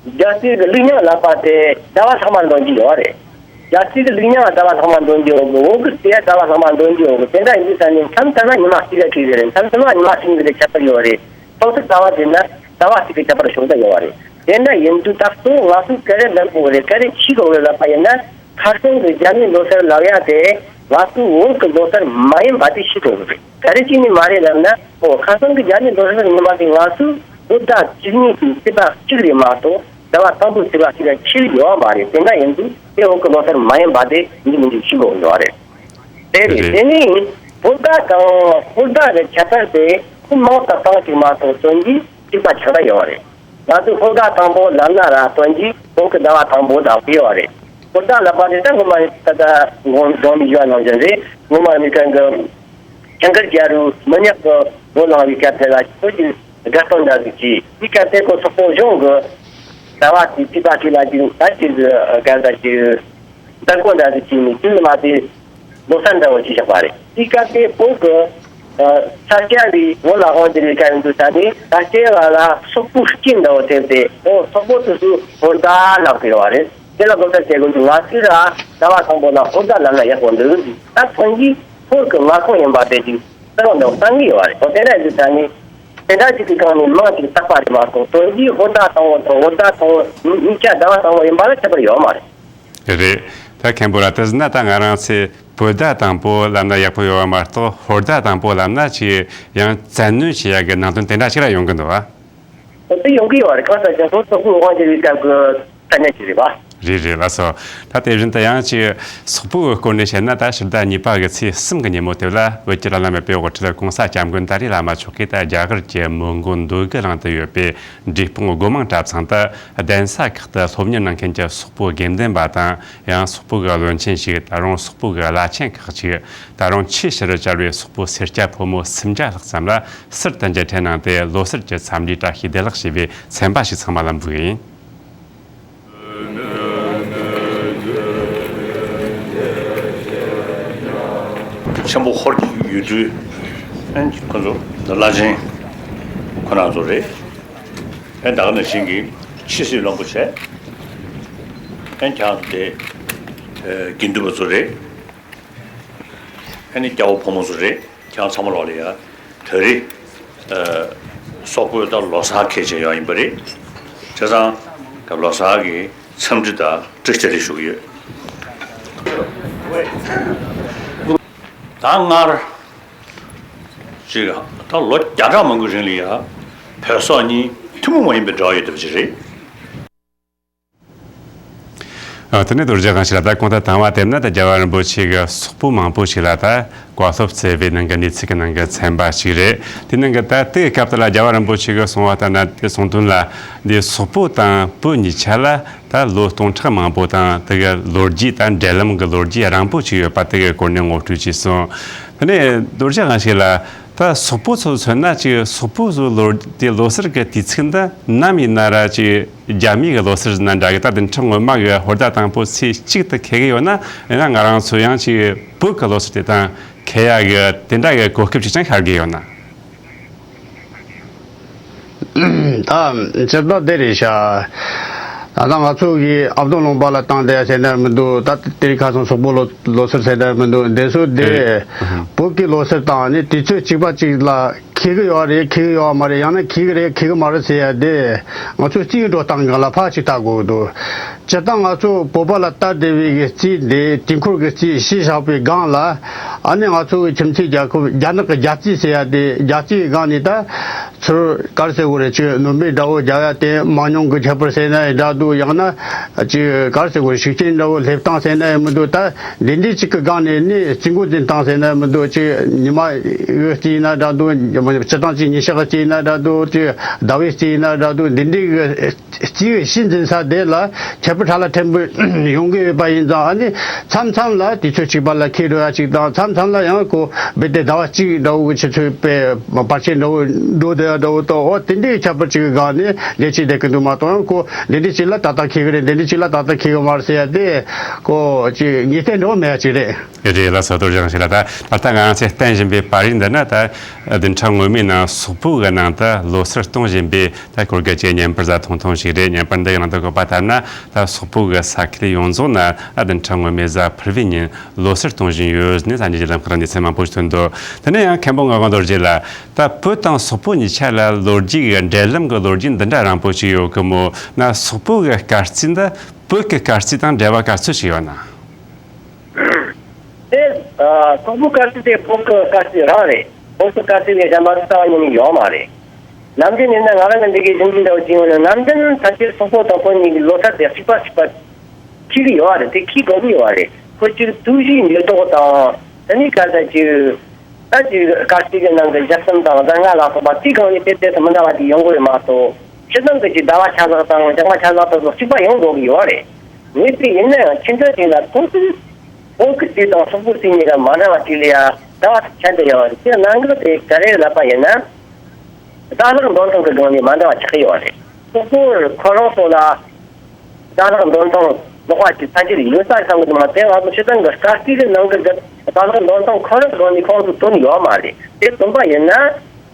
རྒྱལ་སྤྱིའི་གི་ལུགས་རྙིང་ལབ་པ་དེ་ཟླ་བ་ལྷག་མ་འདོན་གྱི་ཡོད་རེད། རྒྱལ་སྤྱིའི་གི་ལུགས་རྙིང་ལ་ཟླ་བ་ལྷག་མ་འདོན་གྱི་ཡོད་གི། བོད་ཀྱི་དེ་ཟླ་བ་ལྷག་མ་འདོན་གྱི་ཡོད་གི། དེ་འདྲ་ཡིན་དུས་ས་ནས་མཚམས་མཚམས་ལ་ཉི་མ་གཅིག་ལ་ཁེལ་གི་རེད། མཚམས་མཚམས་ལ་ཉི་མ་གཅིག་གི་ཁྱད་པར་ཡོད་རེད། ཐོག་མཐའ་ཟླ་བ་དེ་ན་ཟླ་བ་གཅིག་གི་ཁྱད་པར་ཞུགས་ད་ཡོད་རེད། དེ་འདྲ་ཡིན་དུས་ད་གཙོ་བོ་ང་ཚོས་ག་རེ་ལབ་དགོས་རེད། ག་རེ་ཤེས་དགོས་རེད་ལབ་པ་ཡིན་ན། ཁ་སང་གི་རྒྱ་མིའི་ལོ་སར་ལབ་ཡ་དེ་ང་ཚོའི་བོད་ཀྱི་ལོ་སར་མ་ཡིན་པ་དེ་ཤེས་དགོས་ཀྱི་རེད། ག་རེ་བྱས་ནས་མ་རེད་ལབ་ན། ཨོ། ཁ་སང་གི་རྒྱ་མིའི་ལོ་སར་ཡིན་པ་དེ་ང་ཚོའི་བོད་ཟླ་བཅུ་གཉིས་ཀྱི་ཚེས་པ་གཅིག་རེད་མ་གཏོགས། ཟླ་བ་དང་པོའི་ཚེས་པ་གཅིག་ལས་ཁེལ་ཡོད་མ་རེད། དེ་འདྲ་ཡིན་དུས་དེ་བོད་ཀྱི་ལོ་སར་མ་ཡིན་པ་དེ་འདི་མི་འདུག་ཤེས་དགོས་ཀྱི་ཡོད་རེད། དེ་རེད། རེད། དེ་ནས་བོད་ཟླ་དང་ཧོར་ཟླ་གི་ཁྱད་པར་དེ་ཁོ་མང་དང་གྲངས་གཅིག་མ་གཏོགས་དོན་གྱིས་གཅིག་པ་ཆགས་ཡོད་རེད། ང་ཚོས་ཧོར་ཟླ་དང་པོ་ལབ་ན་ར་དོན་གྱིས་བོད་ཀྱི་ཟླ་བ་དང་པོ་ལབ་ཀྱི་ཡོད་རེད། ཧོར་ཟླ་ལབ་པ་དེ་ད་ངོ་མ་ད་ལྟ་ངོ་འཛོམས་ཡོད་ནང་བཞིན་རེད། ངོ་མ་མི་གང་གི་ཞིང་ཁར་རྒྱལ་རུ་མི་ཉག་གི་ལོ་ལངས་པའི་སྐབས་དེ་ལ་བོད་ཀྱི་དགའ་སྟོན་འདྲ་ཟིག་གྱིས། དེའི་སྐབས་དེ་ཁོ་སོག་པོ་གཞུང་གི་ཟླ་བ་དེའི་ཚེས་པ་དེ་ལ་ཅིག་ད་ཅིག་ག་ད་ཅིག་མདང་དགོང་འདྲ་ཟིག་བྱས་ནས་དེ་ནི་མ་དེ་ལོ་གསར་འདྲ་བོ་ཞིག་བཞག་པ་རེད། དེའི་སྐབས་དེ་བོད་ཀྱི་ས་སྐྱ་རེད། བོད་ལ་དབང་བསྒྱུར་བའི་སྐབས་ཡིན་དུས་ད་ནི་ས་སྐྱའི་བར་ལ་སོག་པོའི་རྐྱེན་འདྲ་བོ་ཐེབས་ཏེ། ཨོ། སོག་པོ་དེ་ཚོས་ཧོར་ཟླ་ལབ་ཀྱི་ཡོད་རེད། དེ་ལ་ལོ་གསར་བྱེད་དགོས་འདུག་ང་ཚོས་ར་ཟླ་བ་དང་པོ་ལ་ཧོར་ཟླ་ལབ་ན་ཡག་པོ་འདུག་ད་ཐོན་གྱིས་ཧོར་གྱི་མངའ་ཁོངས་ཡིན་པ་དེ་ཅིག་གསལ་བོ་འདྲ་བོ་བསྟན་གྱི་ཡོད་རེད། ཨོ། དེ་འདྲ་ཡིན་དུས་ད་ནི་དེ་འདྲ་ཅིག་གི་སྒང་ནས་མང་ཅིག་བཏགས་པ་རེད་མ་གཏོགས། དོན་གྱིས་ཧོར་ཟླ་དང་པོ་དང་ཧོར་ཟླ་དང་པོ་གཉིས་ཆ་ཟླ་བ་དང་པོ་ཡིན་པ་ལ་ཁྱད་པར་ཡོད་མ་རེད། རེད། ད་མཁན་པོ་ལགས། དེ་ཟེར་ན་ད་ང་རང་ཚོས་བོད་ཟླ་དང་པོ་ལབ་ན་ཡག་པོ་ཡོད་པ་མ་གཏོགས། ཧོར་ཟླ་དང་པོ་ལབ་ན་ཅིག་ཡང་བཙན་གནོན་བྱེད་ཡག་གི་ནང་དོན་དེ་འདྲ་ཞིག་ར་ཡོང་གི་འདུག་ཨ། དེ་ཡོང་གི་ཡོད་རེད། གང་ཟེར་ན་ཁོ་སོག་པོའི་དབང་བསྒྱུར་བའི་སྐབས་ཀྱི་ས་གནས་ཤིག་རེད་པ། རེད་རེད། ལགས་སོ། ད་དེ་བཞིན་དུ་ཡང་ཅིག་སོག་པོའི་སྐོར་ནས་བཤད་ན། ད་ཕྱི་ཟླ་གཉིས་པ་གི་ཚེས་གསུམ་གྱི་ཉིན་མོ་དེ་ལ་བོད་ཀྱི་བླ་ན་མེད་པའི་དབུ་ཁྲིད་༸གོང་ས་༸སྐྱབས་མགོན་ཏཱ་ལའི་བླ་མ་མཆོག་གིས་ད་རྒྱ་གར་གྱི་མོན་གྷོ་འདོད་རྒུ་གླིང་དུ་ཡོད་པའི་འབྲས་སྤུངས་སྒོ་མང་གྲྭ་ཚང་དུ་གདན་ས་ཁག་ཏུ་སློབ་གཉེར་གནང་མཁན་གྱི་སོག་པོ་དགེ་འདུན་པ་དང་། ཡང་སོག་པོ་གི་བློན་ཆེན་ཞིག་ད་རུང་སོག་པོ་གི་བླ་ཆེན་ཁག་ཅིག་ད་རུང་ཆོས་ཕྱིར་བཅར་བའི་སོག་པོ་སེར་སྐྱ་ཕོ་མོ་སུམ་བརྒྱ་ལྷག་ཙམ་ལ་གསར་དུ་མཇལ་འཕྲད་གནང་སྟེ། ལོ་གསར་གྱི་འཚམས་འདྲིའི་བཀྲ་ཤིས་བདེ་ལེགས་ཞུས་པའི་ཚན་པ་ཞིག་ཚང་མ་ལ་འབུལ་ཡིན། ཆེན་པོ་ཧོར་གྱི་ཡུལ་གྲུའི་ཁོ་ཚོ་བླ་ཆེན་ཁོ་རང་ཚོ་རེད། ཨེ་ད་ག་ནང་བཞིན་གྱི་ཕྱི་སྲིད་བློན་པོ་བྱས། ཨེ་ཁྱེད་རང་ཚོ་དེ་དགེ་འདུན་པ་ཚོ་རེད། ཨེ་ནི་སྐྱ་བོ་ཕོ་མོ་ཚོ་རེད། ཁྱེད་རང་ཚང་མ་ལོག་ལ་ཡ་དེ་རིང་སོག་པོའི་ད་ལོ་གསར་གལ་ཆེ་ཡོད་ཡིན་པ་རེད། བྱས་ཙང་ད་ལོ་གསར་གྱི་འཚམས་འདྲི་དང་བཀྲ་ཤིས་བདེ་ལེགས་ཞུ་གི་ཡོད། ད་སྔར་ཅིག་ད་ལོ་བརྒྱ་ཕྲག་མང་པོའི་རིང་ལ་ཡ་བོད་སོག་གཉིས་ཐུན་མོང་མ་ཡིན་པའི་འབྲེལ་བ་ཡོད་བསྡད་པ་ཅིག་རེད། ཨ། དེ་ནས་རྡོ་རྗེ་དབང་ཕྱུག་ལགས། ད་གོང་དུ་དང་པོ་དེ་ན་ད་རྒྱལ་བ་རིན་པོ་ཆེ་གིས་སོག་པོ་མང་པོ་ཞིག་ལ་ད་བཀའ་སློབ་སྩལ་བའི་ནང་གི་གནས་ཚུལ་གྱི་ནང་གི་ཚན་པ་ཞིག་རེད། དེ་ནང་གི་ད་དེའི་སྐབས་དེ་ལ་རྒྱལ་བ་རིན་པོ་ཆེ་གིས་གསུངས་པ་ལྟར་ན། དེ་གསུངས་དོན་ལ། འདི་སོག་པོ་དང་བོད་གཉིས་ཆ་ལ་ད་ལོ་སྟོང་ཕྲག་མང་པོ་དང་། དེ་གི་ལོ་རྒྱུས་ད་འབྲེལ་ལམ་གྱི་ལོ་རྒྱུས་རིང་པོ་ཞིག་ཡོད་པ་དེ་གི་སྐོར་ནས་ངོ་སྤྲོད་ཅིག་གསུངས། དེ་ནས་རྡོ་རྗེ་དབང་ཕྱུག་ལགས། ད་སོག་པོ་ཚོ་མཚོན་ན་ཅིག་སོག་པོ་ཚོའི་ལོ་དེ་ལོ་གསར་གྱི་དུས་ཚིགས་འདི་ནམ་ཡིན་ན་ར་ཅིག་རྒྱ་མིའི་གི་ལོ་གསར་ཟིག་ན་འདྲ་གི། ད་དེ་འཕྲལ་ངོ་མ་གི་ཧོར་ཟླ་དང་པོ་ཚེས་གཅིག་ཏུ་འཁེལ་གི་ཡོད་ན། ཡིན་ན་ང་རང་ཚོ་ཡང་ཅིག་བོད་གི་ལོ་གསར་དེ་དང་འཁེལ་ཡ་གི་དེ་འདྲ་གི་གོ་སྐབས་ཅིག་ཀྱང་ཤར་གི་ཡོད་ན། ད་སྤྱིར་བཏང་དེ་རེད་ཤག་ད་ལྟ་ང་ཚོ་གི་ཨ་བཏང་ལུང་པ་ལ་བཏང་བསྡད་ཡ་ཟེར་ན་མི་འདུག་ད་དེ་རིང་ཁ་སང་སོག་པོ་ལོ་ལོ་གསར་ཟེར་ན་མི་འདུག་དེ་ཚོ་དེ་ཨ་བོད་ཀྱི་ལོ་གསར་དང་ནི་དུས་ཚོད་གཅིག་པ་གཅིག་ལ་འཁེལ་གི་ཡོད་རེད། འཁེལ་གི་ཡོད་མ་རེད། ཡང་ན་འཁེལ་གི་རེད། འཁེལ་གི་མ་རེད་ཟེར་ཡ་དེ་ང་ཚོས་རྩིས་འགྲོ་སྟངས་སྒང་ལ་ཕར་ཅིག་ལྟ་དགོས་འདུག་སྤྱིར་བཏང་ང་ཚོ་བོད་པ་ལ་ལྟ་བསྡད་པའི་གི་རྩིས་འདི། དུས་འཁོར་གྱི་རྩིས་གཞི་བཞག་པའི་སྒང་ལ། ཨ་ནི་ང་ཚོ་གི་ཁྱིམ་མཚེས་རྒྱལ་ཁབ་རྒྱ་ནག་གི་རྒྱ་རྩིས་ཟེར་ཡ་དེ། རྒྱ་རྩིས་སྒང་ནས་ད་ཚུར་ག་རེ་ཟེར་དགོས་རེད། ཅིག་ནོར་བུའི་དགྲ་བོ་རྒྱག་ཡ་དེ། མང་ཉུང་གི་ཁྱད་པར་ཟེར་ན་ཡང་འདྲ་འདུག་ཡང་ན་ཅིག་ག་རེ་ཟེར་དགོས་རེད། ཤུགས་རྐྱེན་འདྲ་བོ་སླེབས་སྟངས་ཟེར་ན་ཡང་མི་འདུག་ད་འདི་འདྲའི་ཅིག་གི་སྒང་ནས་ནི་རྩིས་འགོ་འཛིན་སྟངས་ཟེར་ན་ཡང་མི་འདུག་ཅིག་ཉི་མ་གི་རྩིས་ཡིན་ན་འདྲ་འདུག་སྤྱིར་བཏང་ཅིག་ཉིན་ཞག་གི་རྩིས་ཡིན་ན་འདྲ་འདུག་ཅིག་ཟླ་བའི་རྩིས་ཡིན་ན་འདྲ་འདུག་འདི་འདྲའི་གི་རྩིས་གཞི་འཛིན་ས་དེ་ལ་ཁྱད་པར་ཕྲ་ལ་ཕྲན་བུ་ཡོང་གི་ཡོད་པ་ཡིན་ཙང་། ཨ་ནི་མཚམས་མཚམས་ལ་དུས་ཚོད་གཅིག་པ་ལ་འཁེལ་འགྲོ་ཡ་གཅིག་དང་། མཚམས་མཚམས་ལ་ཡང་ཁོ་རྦད་དེ་ཟླ་བ་གཅིག་འདྲ་བོ་གི་ཆུ་ཚོད་པའི་བར་ཆད་འདྲ་བོ་འགྲོ་བསྡད་ཡ་འདྲ་བོ་དང་། འོ་དེ་འདྲའི་ཁྱད་པར་གཅིག་གི་སྒང་ནས་ལས་བྱེད་བསྡད་ཀྱི་འདུག་མ་གཏོགས། ཡང་ཁོ་འདི་འདྲའི་གཅིག་ལ་ཏག་ཏག་འཁེལ་གི་རེད། འདི་འདྲའི་གཅིག་ལ་ཏག་ཏག་འཁེལ་གི་མ་རེད་ཟེར་ཡ་དེ་ཁོ་ཅིག་ངེས་གཏན་འདྲ་བོ་མེད་ཡ་གཅིག་རེད། རེད། ལགས་སོ། རྡོ་རྗེ་དབང་ཕྱུག་ལགས། ད་ད་ལྟ་ང་རང་ཚོས་བསྟན་བཞིན་པའི་པར་རིས་འདི་ན། ད་བདུན་ཕྲག་སྔོན་མའི་ནང་སོག་པོ་གི་ནང་དུ་ལོ་གསར་གཏོང་བཞིན་པའི། ད་སྐོར་གི་ཅིག་བརྙན་པར་ཟིག་ཐུང་ཐུང་ཞིག་རེད། བརྙན་པར་འདི་གི་ནང་དུ་བཀོད་པ་ལྟར་ན། ད་སོག་པོ་གི་ས་ཁུལ་ཡོངས་རྫོགས་ན་ཨ་བདུན་ཕྲག་སྔོན་མའི་གཟའ་ཕུར་བུའི་ཉིན་ལོ་གསར་གཏོང་བཞིན་ཡོད་ཟེར་ནས་ས་གནས་ཀྱི་ལམ་ཁ་ལ་གནས་ཚུལ་མང་པོ་ཞིག་ཐོན་འདུག་དེ་ནས་ཡང་མཁན་པོ་ངག་དབང་རྡོ་རྗེ་ལགས། ད་བོད་དང་སོག་པོ་གཉིས་ཆ་ལ་ལོ་རྒྱུས་ཀྱི་འབྲེལ་ལམ་གྱི་ལོ་རྒྱུས་འདི་འདྲ་རིང་པོ་ཞིག་ཡོད་གི་མོ། ན་སོག་པོ་གི་སྐར་རྩིས་འདི་བོད་ཀྱི་སྐར་རྩིས་དང་འབྲེལ་བ་ག་ཚོད་ཞིག་ཡོད་ན། ཨ། སོག་པོའི་སྐར་རྩིས་དེ་བོད་ཀྱི་སྐར་རྩིས་རང་རེད། བོད་ཀྱི་སྐར་རྩིས་ལས་གཞན་པ་རྩ་བ་ཉིད་ནས་ཡོད་མ་རེད། ནམ་རྒྱུན་ཡིན་ན་ང་རང་གི་འདི་གའི་རྒྱུན་འཛིན་འདྲ་བོ་བྱས་ཡོང་ན། ནམ་རྒྱུན་ཕལ་ཆེར་སོག་པོ་དང་བོད་གཉིས་ཀྱི་ལོ་སར་དེ་གཅིག་པ་གཅིག་པ་འཁེལ་གྱི་ཡོད་རེད། དེ་འཁེལ་དགོས་ཀྱི་ཡོད་རེད། ཁོ་ཅིག་དུས་བཞིའི་འགྱུར་ལྡོག་དང་། དེ་ནས་ག་ད་ཅིག་ད་ཅིག་སྐར་རྩིས་ཀྱི་ནང་གི་ཞག་གསུམ་དང་ཟླ་ལྔ་ལ་སོགས་པ་དེ་གང་ཡིན་དེ་དེ་ཚོ་མི་འདྲ་བ་ཅིག་ཡོང་གི་རེད་མ་གཏོགས། སྤྱིར་བཏང་གི་ཅིག་ཟླ་བ་ཆ་ལག་དང་ཞག་མ་ཆ་ལག་དེ་ཚོ་གཅིག་པ་ཡོང་དགོས་ཀྱི་ཡོད་རེད། ངས་དེ་ཡིན་ན་ཡང་ཁྱེད་ཚོ་དེ་ལ་ཐུག་དུས་བོད་ཀྱི་རྩིས་དང་སོག་པོའི་རྩིས་གཉིས་ཀ་མ་འདྲ་བ་ཅིག་ལ་ཡ་ཟླ་བ་ཆ་འདྲ་ཡོད་རེད། དེ་གནད་འགག་དེ་ག་རེ་ལབ་པ་ཡིན་ན། ཟླ་ལྷག་འདོན་སྟངས་ཀྱི་སྒང་ནས་མ་འདྲ་བ་ཆགས་ཀྱི་ཡོད་རེད། སོག་པོར་ཁོ་རང་ཚོ་ལ་ཟླ་ལྷག་འདོན་སྟངས་ལོགས་པ་ཅིག་ཕལ་ཆེར་ཡོད་ས་བསམ་གྱི་འདུག་མ་དེ་ང་ཚོ་སྤྱིར་བཏང་གི་སྐར་རྩིས་ཀྱི་ནང་གི་ཟླ་ལྷག་འདོན་སྟངས་ཁོ་རང་སྒང་ནས་ཁོང་ཚོ་བཏོན་ཡོད་མ་རེད། དེ་བཏོན་པ་ཡིན་ན་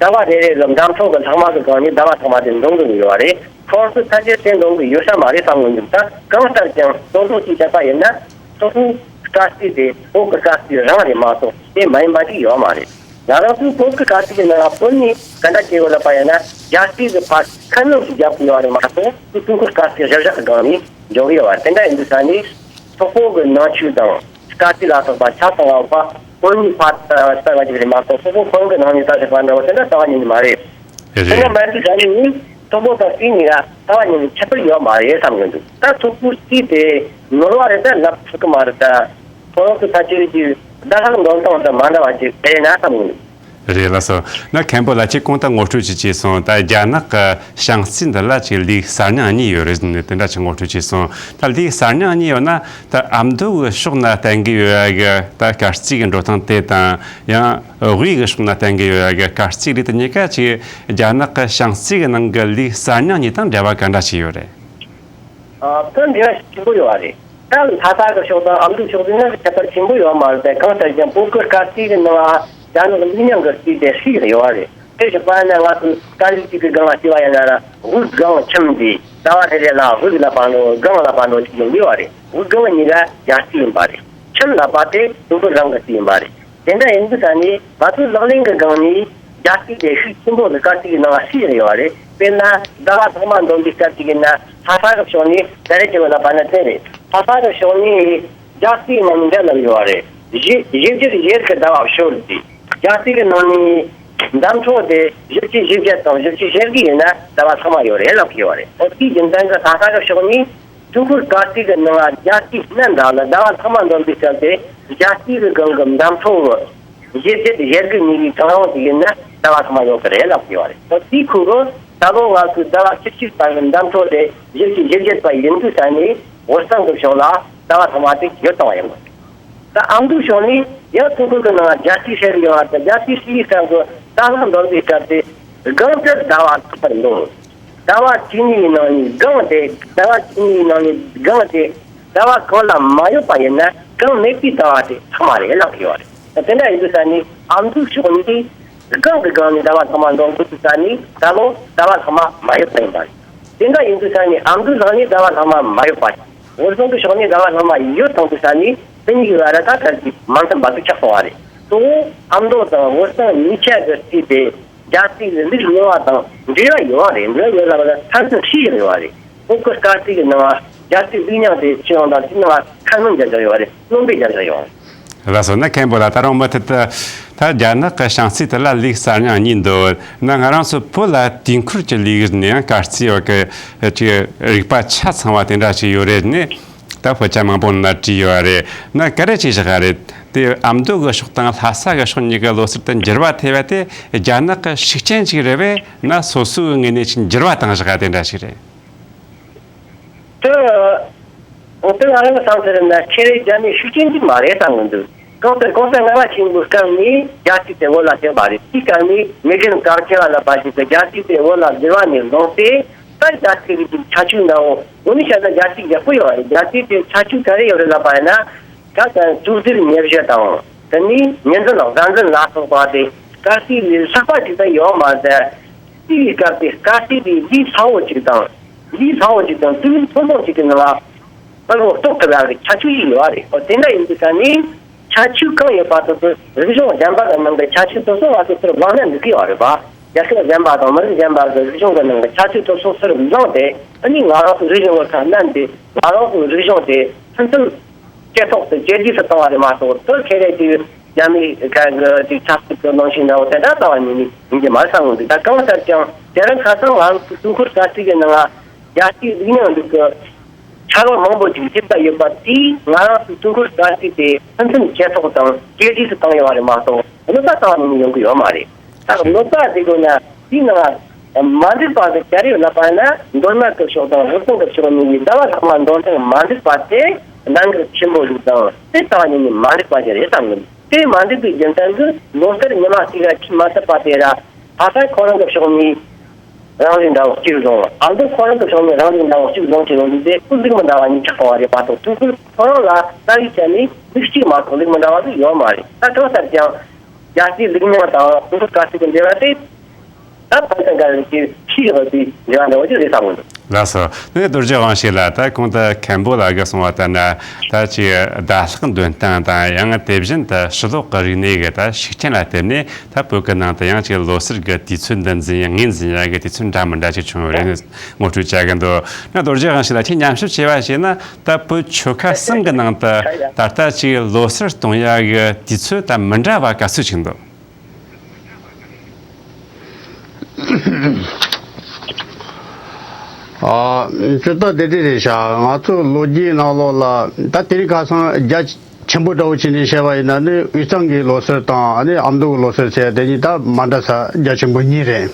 ཟླ་བ་རེ་རེ་གི་འདམ་འཕྲོ་གི་ལྷག་མ་གི་སྒང་ནས་ཟླ་བ་ཚང་མ་དེ་འདོན་གྱི་ཡོད་རེད། ཁོང་ཚོས་ཕལ་ཆེར་དེ་འདོན་གྱི་ཡོད་ས་མ་རེད་བསམ་གྱི་འདུག་ད་གང་ལྟར་ཀྱང་དོན་དག་ཅིག་བཤད་པ་ཡིན་ན། སོག་པོའི་སྐར་རྩིས་དེ་བོད་ཀྱི་སྐར་རྩིས་རང་རེད་མ་གཏོགས་དེ་མ་ཡིན་པ་ཅིག་ཡོད་མ་རེད། ང་རང་ཚོའི་བོད་ཀྱི་སྐར་རྩིས་ཀྱི་ནང་ལ་བོད་ནས་ག་འདྲ་བྱེད་དགོས་ལབ་པ་ཡིན་ན། རྒྱལ་རྩིས་ཀྱི་ཕར་ཁ་སྣོན་ཞིག་རྒྱག་དགོས་ཡོད་རེད་མ་གཏོགས་དེ་ཀྲུང་གོའི་སྐར་རྩིས་གཞིར་བཞག་གི་སྒང་ནས་འཇོག་གི་ཡོད་པ་དེ་འདྲ་ཡིན་དུས་ས་ནས། སོག་པོ་གི་ནང་ཆོས་དང་སྐར་རྩིས་ལ་སོགས་པ་ཆ་ཚང་བ་བོད་ནས་ཕར་ལྟ་བ་ཅིག་རེད་མ་གཏོགས་སོག་པོ་ཁོང་གི་ནང་ནས་ལྟ་བཞག་པ་འདྲ་བོ་དེ་འདྲ་རྩ་བ་ཉིད་ནས་མ་རེད། དེ་འདྲ་རེད། མ་ཡིན་དུས་ས་ནས་ནི་སོག་པོ་དང་རྩིས་གཉིས་ཀ་རྩ་བ་ཉིད་ནས་ཁྱད་པར་ཡོད་མ་རེད་བསམ་གྱི་འདུག་ད་སོག་པོའི་རྩིས་དེ་ནོར་བ་རེད་ད་ལབ་ཐུབ་ཀྱི་མ་རེད་ད། ཁོ་རང་ཚོ་ཕལ་ཆེར་གྱི་ཟླ་ལྷག་འདོན་སྟངས་དང་མ་འདྲ་བ་ཅིག་རེད་ན་བསམ་གྱི་འདུག་རེད་ལགས་སོ། ན་མཁན་པོ་ལགས་ཁྱེད་གོང་དུ་ངོ་སྤྲོད་ཅིག་བྱས་སོང་། ད་རྒྱ་ནག་གི་བྱང་རྩིས་འདི་ལ་ཅིག་ལུགས་གསར་རྙིང་གཉིས་ཡོད་རེད་ཟེར་ནས་དེ་འདྲ་ཅིག་ངོ་སྤྲོད་བྱས་སོང་། ད་ལུགས་གསར་རྙིང་གཉིས་ཡོད་ན། ད་ཨ་མདོ་གི་ཕྱོགས་ན་བསྟན་གྱི་ཡོད་ཡ་གི་ད་སྐར་རྩིས་ཀྱི་འགྲོ་སྟངས་དེ་དང་། ཡང་དབུས་ཀྱི་ཕྱོགས་ན་བསྟན་གྱི་ཡོད་ཡ་གི་སྐར་རྩིས་རིགས་དེ་གཉིས་ཀ་ཅིག་རྒྱ་ནག་གི་བྱང་རྩིས་ཀྱི་ནང་གི་ལུགས་གསར་རྙིང་གཉིས་དང་འབྲེལ་བ་ག་འདྲ་ཞིག་ཡོད་རེད། ཨ། ད་འབྲེལ་བ་ཆེན་པོ་ཡོད་པ་རེད། ད་ལྷ་ས་གི་ཕྱོགས་དང་ཨ་མདོའི་ཕྱོགས་དེ་ནི་ཁྱད་པར་ཆེན་པོ་ཡོད་མ་རེད་དེ། གང་ལྟར་ཀྱང་བོད་ཀྱི་སྐར་རྩིས་ཀྱི་ནང་ལ་རྒྱ་ནག་གི་ལུགས་རྙིང་གི་རྩིས་དེ་ཧྲིལ་ཡོད་པ་རེད། དེ་བཞག་པ་ན་ང་ཚོ་སྐར་རྩིས་ཀྱི་སྒང་ལ་བལྟས་པ་ཡིན་ན་ར། དབུགས་སྒང་ཁྱིམ་འདི་ཟླ་བ་རེ་རེ་ལ་དབུགས་ལ་བབས་འགྲོ། སྒང་ལ་བབས་འགྲོ་ཅིག་ཡོང་གི་ཡོད་པ་རེད། དབུགས་སྒང་གཉིས་ཀ་རྒྱ་རྩིས་ཡིན་པ་རེད། ཁྱིམ་ལ་བབས་དེ་སོག་པོ་རང་གི་རྩིས་ཡིན་པ་རེད། དེ་འདྲ་ཡིན་དུས་ད་ནི་ང་ཚོའི་ལག་ལེན་གྱི་སྒང་ནས་རྒྱ་རྩིས་དེ་ཤུགས་ཆེན་པོ་གི་སྐར་རྩིས་ཀྱི་ནང་ལ་ཧྲིལ་ཡོད་པ་རེད། དཔེར་ན་ཟླ་བ་ཐོག་མ་འདོན་པའི་སྐབས་ཅིག་ཡིན་ན་ལྷ་ས་གི་ཕྱོགས་ནས་ག་རེ་བྱེད་པ་ལབ་པ་ན་དེ་རེད། ལྷ་ས་གི་ཕྱོགས་ནས་རྒྱ་རྩིས་ནང་ནས་འདྲ་ལབ་ཡོད་པ་རེད། བཞི་བཞི་བརྒྱད་ཡོད་ཀྱི་ཟླ་བ་ཤོར་ཏེ། རྒྱ་རྩིས་ཀྱི་ནང་ནས་འདམ་འཕྲོ་དེ་བཞི་བཅུ་ཞེ་བརྒྱད་དང་བཞི་བཅུ་ཞེ་དགུ་ཡིན་ན་ཟླ་བ་ཐོག་མ་ཡོད་རེད་ལབ་ཀྱི་ཡོད་པ་རེད། འོ་དེའི་རྒྱུ་མཚན་གྱིས་ལྷ་ས་གི་ཕྱོགས་ནས། ཀྲུང་གོའི་སྐར་རྩིས་ཀྱི་ནང་ལ་རྒྱ་རྩིས་སྔ་འདྲ་ལ་ཟླ་བ་ཐོག་མ་འདོན་པའི་སྐབས་དེ་རྒྱ་རྩིས་ཀྱི་སྒང་གི་འདམ་འཕྲོ་བཞི་བརྒྱད་ཞེ་དགུ་གཉིས་ཀྱི་གྲངས་ཡོང་དེ་ཡིན་ན་ཟླ་བ་ཐོག་མ་ཡོད་ཀྱི་རེད་ལབ་ཀྱི་ཡོད་རེད། དེའི་ཁུངས་སུ་ད་ལོ་ང་ཚོའི་ཟླ་བ་བཅུ་གཅིག་པ་གི་འདམ་འཕྲོ་དེ་བཞི་བཅུ་ཞེ་བརྒྱད་པ་ཡིན་དུས་ས་ནས་བོད་གཙང་གི་ཕྱོགས་ལ་ཟླ་བ་ཐོག་མ་དེ་ཡོད་བཏང་བ་ཡིན་དགོས། ད་ཨ་མདོའི་ཕྱོགས་ནས་ཡང་ཀྲུང་གོ་གི་ནང་རྒྱ་རྩིས་བཤད་ཀྱི་ཡོད་པ་དང་། རྒྱ་རྩིས་བཤད་ཡི་སྐབས་སུ་ཟླ་ལྷག་འདོན་པའི་སྐབས་དེ་སྒང་དེར་ཟླ་བ་ཁྱད་པར་འདུག་ཟླ་བ་བཅུ་གཉིས་ནང་ནས་སྒང་དེ། ཟླ་བ་བཅུ་གཉིས་ནང་ནས་སྒང་དེ་ཟླ་བ་གང་ལ་མ་ཡོད་པ་ཡིན་ན་གང་མེད་པའི་ཟླ་བ་དེ་ཚང་མ་རེད་ལབ་ཀྱི་ཡོད་རེད། དེ་འདྲ་ཡིན་དུས་ས་ནས་ཨ་མདོའི་ཕྱོགས་ནས་སྒང་གི་སྒང་ནས་ཟླ་བ་ཚང་མ་འདོན་དགོས་དུས་ས་ནས་ད་ལོ་ཟླ་བ་ཚང་མ་མ་ཡོད་པ་ཡིན་པ་རེད། དེ་འདྲ་ཡིན་དུས་ས་ནས་ཨ་མདོའི་ལག་ནས་ཟླ་བ་ཚང་མ་མ་ཡོད་པ་རེད། བོད་གཙང་གི་ཕྱོགས་ནས་ཟླ་བ་ཚང་མ་ཡོད་བཏང་དུས་ས་ནས་དེ་གཉིས་ཀྱི་བར་ད་ད་ཅིག་མ་མཐུན་པ་ཅིག་ཆགས་སོང་བ་རེད། གཙོ་བོ་ཨ་མདོ་དང་བོད་གཙང་གཉིས་ཆ་གི་རྩིས་དེ་རྒྱལ་རྩིས་ཀྱི་ལུགས་རྙིང་བ་དང་འབྲེལ་བ་ཡོད་པ་རེད། འབྲེལ་བ་ཡོད་ལ་བ་ལ་མཐར་ཐུག་ཧྲིལ་ཡོད་པ་རེད། བོད་ཀྱི་སྐར་རྩིས་ཀྱི་ནང་རྒྱལ་རྩིས་ལུགས་རྙིང་དེ་ཕྱི་ཡོང་དང་དེ་ནང་ཁ་སྣོན་རྒྱག་རྒྱུ་ཡོད་པ་རེད། སྣོན་པའི་རྒྱག་རྒྱུ་ཡོད་པ་རེད། ལགས་སོ། ན་མཁན་པོ་ལགས། ད་རུང་མུ་མཐུད་དུ་ད་རྒྱ་ནག་གི་བྱང་རྩིས་དེ་ལ་ལུགས་གསར་རྙིང་གཉིས་འདུག་ན་ང་རང་ཚོ་བོད་ལ་དུས་འཁོར་གྱི་ལུགས་ནས་ཡང་སྐར་རྩིས་བ་གི་ཅིག་རིག་པ་ཆ་ཚང་བ་དེ་འདྲ་ཞིག་ཡོད་རེད་ནས། ད་དཔེ་ཆ་མང་པོ་ནང་བྲིས་ཡོད་རེད། ན་ག་རེ་ཅིག་བཞག་རེད། དེ་ཨ་མདོ་གི་ཕྱོགས་དང་ལྷ་ས་གི་ཕྱོགས་གཉིས་ཀྱི་ལོ་སར་དུ་འགྱུར་བ་ཐེབས་པ་དེ་རྒྱ་ནག་གི་ཤུགས་རྐྱེན་ཅིག་རེད་པས། ན་སོ་སོའི་ངོས་ནས་ཅིག་འགྱུར་བ་བཏང་བཞག་དེ་འདྲ་ཞིག་རེད། དེ། འོ་དེ་ང་རང་གི་བསམ་ཚུལ་ན་ཁྱེད་རེ་རྒྱ་མིའི་ཤུགས་རྐྱེན་ཅིག་མ་རེད་བསམ་གི་འདུག་གང་ལྟར་གོང་ས་ལྔ་པ་ཆེན་པོའི་སྐབས་ནས་རྒྱལ་སྤྱི་དེ་བོད་ལ་བསྟན་པ་རེད། དེའི་སྐབས་ནས་མི་རྒན་གར་ཆེ་བ་ལ་བ་ཞིག་ཏུ་རྒྱལ་སྤྱི་དེ་བོད་ལ་བསྒྱུར་བ་ནས་བཟུང་སྟེ། ད་རྒྱལ་སྤྱི་རིགས་ཀྱི་ཁྱད་ཆོས་འདྲ་བོ་དངོས་གནས་བཤད་ན་རྒྱལ་སྤྱི་ཡག་པོ་ཡོད་རེད། རྒྱལ་སྤྱི་དེ་ཁྱད་ཆོས་ག་རེ་ཡོད་རེད་ལབ་པ་ཡིན་ན། ད་ལྟ་དུས་འདིར་ཉེར་བཞི་དང་། དེ་ནས་ཉི་འཛིན་དང་གཟའ་འཛིན་ལ་སོགས་པ་དེ་སྐར་རྩིས་ལས་ལྷག་པ་ཅིག་ད་ཡོད་མ་རེད། དེའི་སྐབས་དེ་སྐར་རྩིས་དེ་ལས་སླ་བོ་ཅིག་དང་། ལས་སླ་བོ་ཅིག་དང་དུས་ཡུན་ཐུང་ཐུང་ཅིག་གི་ནང་ལ་དཔལ་འབྱོར་རྟོགས་ཐུབ་ཡག་གི་ཁྱད་ཆོས་ཤིག་ཡོད་རེད། འོ་དེ་འདྲ་ཡིན་དུས་ས་ནས་ཁྱད་ཆོས་གང་ཡོད་པ་དེ་ཚོ་རིག་གཞུང་གཞན་པ་དང་ནང་གི་ཁྱད་ཆོས་དེ་ཚོ་ང་ཚོ་ཚུར་བླངས་ན་འགྲིག་གི་ཡོད་རེད་པ། རྒྱལ་ཁབ་གཞན་པ་དང་མི་རིགས་གཞན་པ་གི་རིག་གཞུང་གི་ནང་གི་ཁྱད་ཆོས་དེ་ཚོ་ཚུར་བླངས་ཏེ། ཨ་ནི་ང་རང་ཚོའི་རིག་གཞུང་གི་ཁ་སྣོན་ཏེ་ང་རང་ཚོའི་རིག་གཞུང་དེ་ཕུན་སུམ་ཇེ་ཚོགས་སུ་ཇེ་རྒྱས་སུ་བཏང་བ་རེད་མ་གཏོགས། དེ་ཁེ་རེ་དེ་ རྒྱ་མི་ག་གི་ཅིག་ཆབ་སྲིད་ཀྱི་གནང་བཞིན་འདྲ་བོ་དེ་འདྲ་རྩ་བ་ཉིད་ནས་ཡིན་གྱི་མ་རེད་བསམ་གྱི་འདུག་ད་གང་ལྟར་ཀྱང་དེ་རིང་ཁ་སང་ང་རང་ཚོ་སྲུང་འཁོར་གསར་ཚིགས་ཀྱི་ནང་ལ་རྒྱལ་སྤྱིའི་རིག་གནས་འདུག་གི་ཕྲ་བ་མང་པོ་ཅིག་ཞིབ་ལྟ་ཡོད་པ་དེས་ང་རང་ཚོའི་སྲུང་འཁོར་གསར་ཚིགས་དེ་ཕུན་སུམ་ཇེ་ཚོགས་དང་ཇེ་རྒྱས་སུ་བཏང་ཡོད་པ་རེད་མ་གཏོགས་གནོད་པ་རྩ་བ་ཉིད་ནས་ཡོང་གི་ཡོད་མ་རེད། ད་གནོད་པ་ཟེར་དགོས་ན་དེའི་ནང་མ་འགྲིག་པ་དེ་ག་རེ་ཡོད་ལབ་པ་ཡིན་ན། མདོ་སྨད་སྐུ་ཕྱོགས་དང་རུ་སྟོང་སྐུ་ཕྱོགས་གཉིས་ཀྱི་ཟླ་བ་ལྷག་མ་མདོ་སྨད་མ་འགྲིག་པ་དེ་གནད་འགག་ཆེན་པོ་ཞིག་དང་དེ་རྩ་བ་ཉིད་ནས་མ་འགྲིག་པ་ཞིག་རེད་བསམ་གི་འདུག་དེ་མ་འགྲིག་པའི་རྒྱུ་མཚན་གྱིས་ལོ་ལྟར་ཉི་མ་གཅིག་ལ་ཁྲིད་མ་ཐུབ་པ་དེ་ར། ད་ལྟ་ཁོ་རང་གི་ཕྱོགས་ནས་རང་བཞིན་འདྲ་བོ་གཅིག་བཟུང་། ཨ་མདོ་ཁོ་རང་གི་ཕྱོགས་ནས་རང་བཞིན་འདྲ་བོ་གཅིག་བཟུང་བྱས་ཡོང་དུས་དེ་ཀུན་ལུགས་མི་འདྲ་བ་གཉིས་ཆགས་པ་རེད་མ་གཏོགས། ཐུན་མོང་ཁོ་རང་ལ་རྩ་བའི་ཆ་ནས་ལུགས་གཅིག་མ་གཏོགས་ལུགས་མི་འདྲ་བ་ཞིག་ཡོད་མ་རེད། ད་གང་ལྟར་ཀྱང་རྒྱལ་སྤྱིའི་ལུགས་རྙིང་དང་ཀུན་སློང་དཀའ་ཚེགས་ཀྱི་འབྲེལ་བ་དེ། ད་ཕན་ཚུན་འགལ་བའི་ཕྱིའི་འོས་པའི་འབྲེལ་བ་འདྲ་བོ་ཅིག་རེད་བསམ་གྱི་འདུག་ལགས་སོ། དེ་ནས་རྡོ་རྗེ་དབང་ཕྱུག་ལགས། ད་གོང་དུ་མཁན་པོ་ལགས་ཀྱིས་གསུངས་པ་ལྟར་ན། ད་ཅིག་ཟླ་ལྷག་འདོན་སྟངས་དང་། ཡང་དེ་བཞིན་དུ་ཕྱི་ལོགས་ཀྱི་རིག་གནས་ཀྱི་ད་ཤུགས་རྐྱེན་ལ་བརྟེན་ནས། ད་བོད་ཀྱི་ནང་དུ་ཡང་ཅིག་ལོ་གསར་གྱི་དུས་ཚོད་འདི་འཛིན་ཡ། ངོས་འཛིན་ཡ་གི་དུས་ཚོད་འདྲ་མི་འདྲ་ཅིག་བྱུང་ཡོད་རེད་ངོ་སྤྲོད་བྱ་གི་འདུག་ན་རྡོ་རྗེ་དབང་ཕྱུག་ལགས་ཁྱེད་ཉམས་ཞིབ་བྱས་པ་ཞིག་ན། ད་བོད་ཆོལ་ཁ་གསུམ་གྱི་ནང་དུ་ད་ལྟ་ཅིག་ལོ་གསར་གཏོང་ཡ་གི་དུས་ཚོད་ད་མི་འདྲ་བ་ག་ཚོད་ཅིག་འདུག་ཨ། སྤྱིར་བཏང་དེ་འདྲ་རེད་ཤག་ང་ཚོ་ལོ་རྒྱུས་ནང་ལོགས་ལ་ད་དེ་རིང་ཁ་སང་རྒྱ་ཆེན་པོ་འདྲ་བོ་བྱས་ནས་བཤད་པ་ཡིན་ན་ནི། དབུས་གཙང་གི་ལོ་གསར་དང་ཨ་ནི་ཨ་མདོ་གི་ལོ་གསར་ཟེར་ཡ་དེ་གཉིས་ད་མ་འདྲ་ས་རྒྱ་ཆེན་པོ་གཉིས་རེད།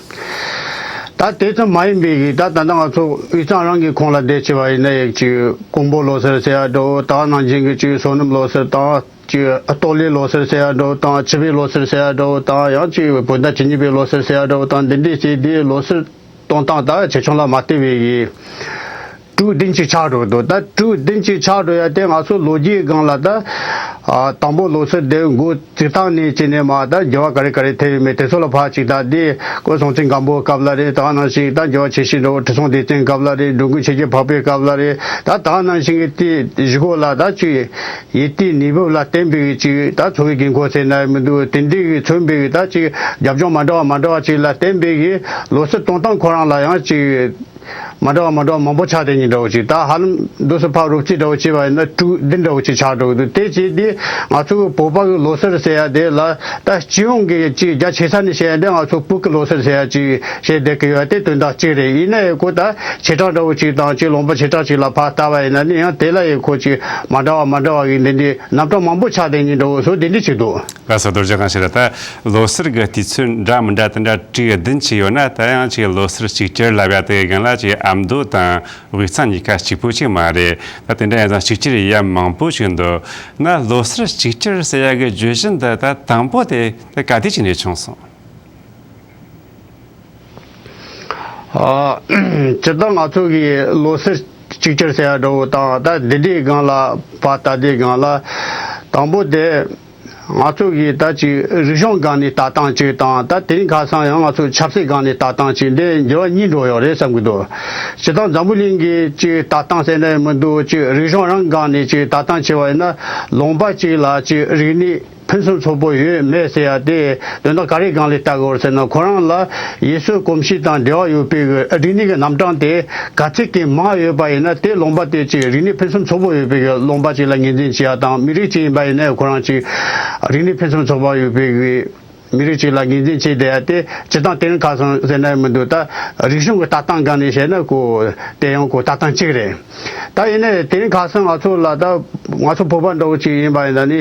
ད་དེ་ཙམ་མ་ཡིན་པའི་གི་ད་ད་ལྟ་ང་ཚོ་དབུས་གཙང་རང་གི་ཁོངས་ལ་བསྡད་བྱས་པ་ཡིན་ན། ཡ་ཅིག་ཀོང་པོ་ལོ་གསར་ཟེར་ཡ་འདྲ་བོ། ད་ནང་བཞིན་གི་ཅིག་བསོད་ནམས་ལོ་གསར་དང་། ཅིག་སྟོད་ལའི་ལོ་གསར་ཟེར་ཡ་འདྲ་བོ་དང་། ཆུ་བོའི་ལོ་གསར་ཟེར་ཡ་འདྲ་བོ་དང་། ཡང་ཅིག་བོད་ཟླ་བཅུ་གཉིས་པའི་ལོ་གསར་ཟེར་ཡ་འདྲ་བོ་དང་། འདི་འདྲའི་བྱས་དེ་ལོ་གསར་གཏོང་སྟངས་ད་ཆེ་ཆུང་ལ་མ་ལྟོས་པའི་གི་དྲུག་བདུན་ཅིག་ཆགས་འགྲོ་འདུག་ད་དྲུག་བདུན་ཅིག་ཆགས་འགྲོ་ཡ་དེ་ང་ཚོ་ལོ་རྒྱུས་སྒང་ལ་ད་ཨ་དང་པོ་ལོ་གསར་དེ་འགོ་བཙུགས་སྟངས་ནས་བྱས་ནས་མར་ད་འགྱུར་བ་ག་རེ་ག་རེ་ཐེབས་ཡོད་མེད་དེ་ཚོ་ལ་ཕར་ཅིག་ད་དེ་ཁོ་སྲོང་བཙན་སྒམ་པོའི་སྐབས་ལ་རེད། ད་ནང་བཞིན་ད་འགྱུར་བ་ཆེ་ཤོས་འདྲ་བོ་ཁྲི་སྲོང་ལྡེ་བཙན་སྐབས་ལ་རེད། འགྲོ་མགོན་ཆོས་རྒྱལ་འཕགས་པའི་སྐབས་ལ་རེད། ད་ད་ནང་བཞིན་གི་དེ་གཞུག་གུ་ལ་ད་ཅིག་ཡུལ་དེའི་གནས་བབ་ལ་བརྟེན་པའི་གི་ཅིག་ད་འཚོ་བའི་དགོས་མཁོ་ཟེར་ན་མི་འདུག་དེ་འདྲའི་གི་མཚོན་པའི་གི་ད་ཅིག་རྒྱབ་ལྗོངས་མ་འདྲ་བ་མ་འདྲ་བ་ཅིག་ལ་བརྟེན་པའི་གི་ལོ་གསར་གཏོང་སྟངས་ཁོ་རང་ལ་ཡང་ཅིག་མ་འདྲ་བ་མ་འདྲ་བ་མང་པོ་ཆགས་བསྡད་ནི་འདྲ་བོ་ཅིག་ད་ཧ་ལམ་འདུག་སེ་ཕར་རོབ་རྩིས་འདྲ་བོ་བྱས་པ་ཡིན་ན་དྲུག་བདུན་འདྲ་བོ་ཅིག་ཆགས་འགྲོ་གི་འདུག་དེ་བྱས་དུས་ང་ཚོ་གི་བོད་པ་གི་ལོ་གསར་ཟེར་ཡ་དེ་ལ་ད་སྤྱི་ཡོངས་ཀྱི་ཅིག་རྒྱ་ཆེ་ས་ནས་བཤད་ཡ་དེ་ང་ཚོ་བོད་ཀྱི་ལོ་གསར་ཟེར་ཡ་ཅིག་བཤད་བསྡད་ཀྱི་ཡོད་དེ་དོན་དག་གཅིག་རེད། ཡིན་ན་ཡང་ཁོ་ད་ཆེ་གྲས་འདྲ་བོ་ཅིག་དང་ཅིག་ལུང་པ་ཆེ་གྲས་ཅིག་ལ་ཕར་ལྟ་བ་ཡིན་ན་ནི་ཡང་དེ་ལ་ཡང་ཁོ་ཅིག་མ་འདྲ་བ་མ་འདྲ་བ་གི་འདི་འདྲའི་རྣམ་གྲངས་མང་པོ་ཆགས་བསྡད་ནི་འདྲ་བོ་བཟོ་འདི་འདྲ་ཅིག་འདུག་ལགས་སོ། རྡོ་རྗེ་དབང་ཕྱུག་ལགས། ད་ལོ་གསར་གྱི་དུས་ཚོད་འདྲ་མི་འདྲ་དེ་འདྲ་དྲུག་བདུན་ཅིག་ཡོད་ན། ད་ཡང་ཅིག་ལོ་གསར་གཅིག་གྱུར་ལབ་ཡ་དེ་གི་སྒང་ལ་ཅིག་ཨ་མདོ་དང་དབུས་གཙང་གཉིས་ཀ་གཅིག་པོ་ཅིག་མ་རེད། ད་དེ་འདྲ་ཡིན་ཙང་གཅིག་གྱུར་ཡ་མང་པོ་ཞིག་འདུག་ན་ལོ་གསར་གཅིག་གྱུར་ཟེར་ཡ་གི་བརྗོད་གཞི་འདི་ད་དང་པོ་དེ་ད་ག་དུས་ཅིག་ནས་བྱུང་སོང་། ཨ། སྤྱིར་བཏང་ང་ཚོ་གི་ལོ་གསར་གཅིག་གྱུར་ཟེར་ཡ་འདྲ་བོ་དང་ད་འདི་འདྲའི་སྒང་ལ་ཕར་ལྟ་དུས་སྒང་ལ་དང་པོ་དེ། ང་ཚོ་གིས་ད་ཅིག་རིག་གཞུང་སྒང་ནས་ལྟ་སྟངས་གཅིག་དང་། ད་དེ་རིང་ཁ་སང་ཡང་ང་ཚོ་ཆབ་སྲིད་སྒང་ནས་ལྟ་སྟངས་གཅིག་འདི་འགྱུར་བ་གཉིས་འགྲོ་ཡོད་རེད་བསམ་གྱི་འདུག་སྤྱིར་བཏང་འཛམ་བུ་གླིང་གི་ཅིག་ལྟ་སྟངས་ཟེར་ན་ཡང་མི་འདུག་ཅིག་རིག་གཞུང་རང་སྒང་ནས་ཅིག་ལྟ་སྟངས་བྱས་པ་ཡིན་ན། ལུང་པ་གཅིག་ལ་ཅིག་རིག་གནས་ཕུན་སུམ་ཚོགས་པོ་ཡོད་མེད་ཟེར་ཡ་དེ་དོན་དག་ག་རེ་སྒང་ལ་ལྟ་དགོས་རེད་ཟེར་ན། ཁོ་རང་ལ་ཡུལ་སྲོལ་གོམས་གཤིས་དང་འབྲེལ་བ་ཡོད་པའི་རིག་གནས་ཀྱི་རྣམ་གྲངས་དེ་ག་ཚད་ཀྱིས་མང་ཡོད་པ་ཡིན་ན། དེ་ལུང་པ་དེ་ཅིག་རིག་གནས་ཕུན་སུམ་ཚོགས་པོ་ཡོད་པའི་ལུང་པ་ཅིག་ལ་ངོས་འཛིན་བྱེད་ཡ་དང་། མི་རིགས་ཅིག་ཡིན་པ་ཡིན་ན་ཁོ་རང་ཅིག་རིག་གནས་ཕུན་སུམ་ཚོགས་པ་ཡོད་པའི་མི་རིགས་ཅིག་ལ་ངོས་འཛིན་བྱེད་བསྡད་ཡ་དེ་སྤྱིར་བཏང་དེ་རིང་ཁ་སང་ཟེར་ན་མི་འདུག་ད་རིག་གཞུང་གི་ལྟ་སྟངས་སྒང་ནས་བཤད་ན་ཁོ་དེ་ཡང་ཁོ་ལྟ་སྟངས་གཅིག་རེད། ད་ཡིན་ནའི་དེ་རིང་ཁ་སང་ང་ཚོ་ལ་ད་ང་ཚོ་བོད་པ་འདྲ་བོ་ཅིག་ཡིན་པ་ཡིན་ན་ནི།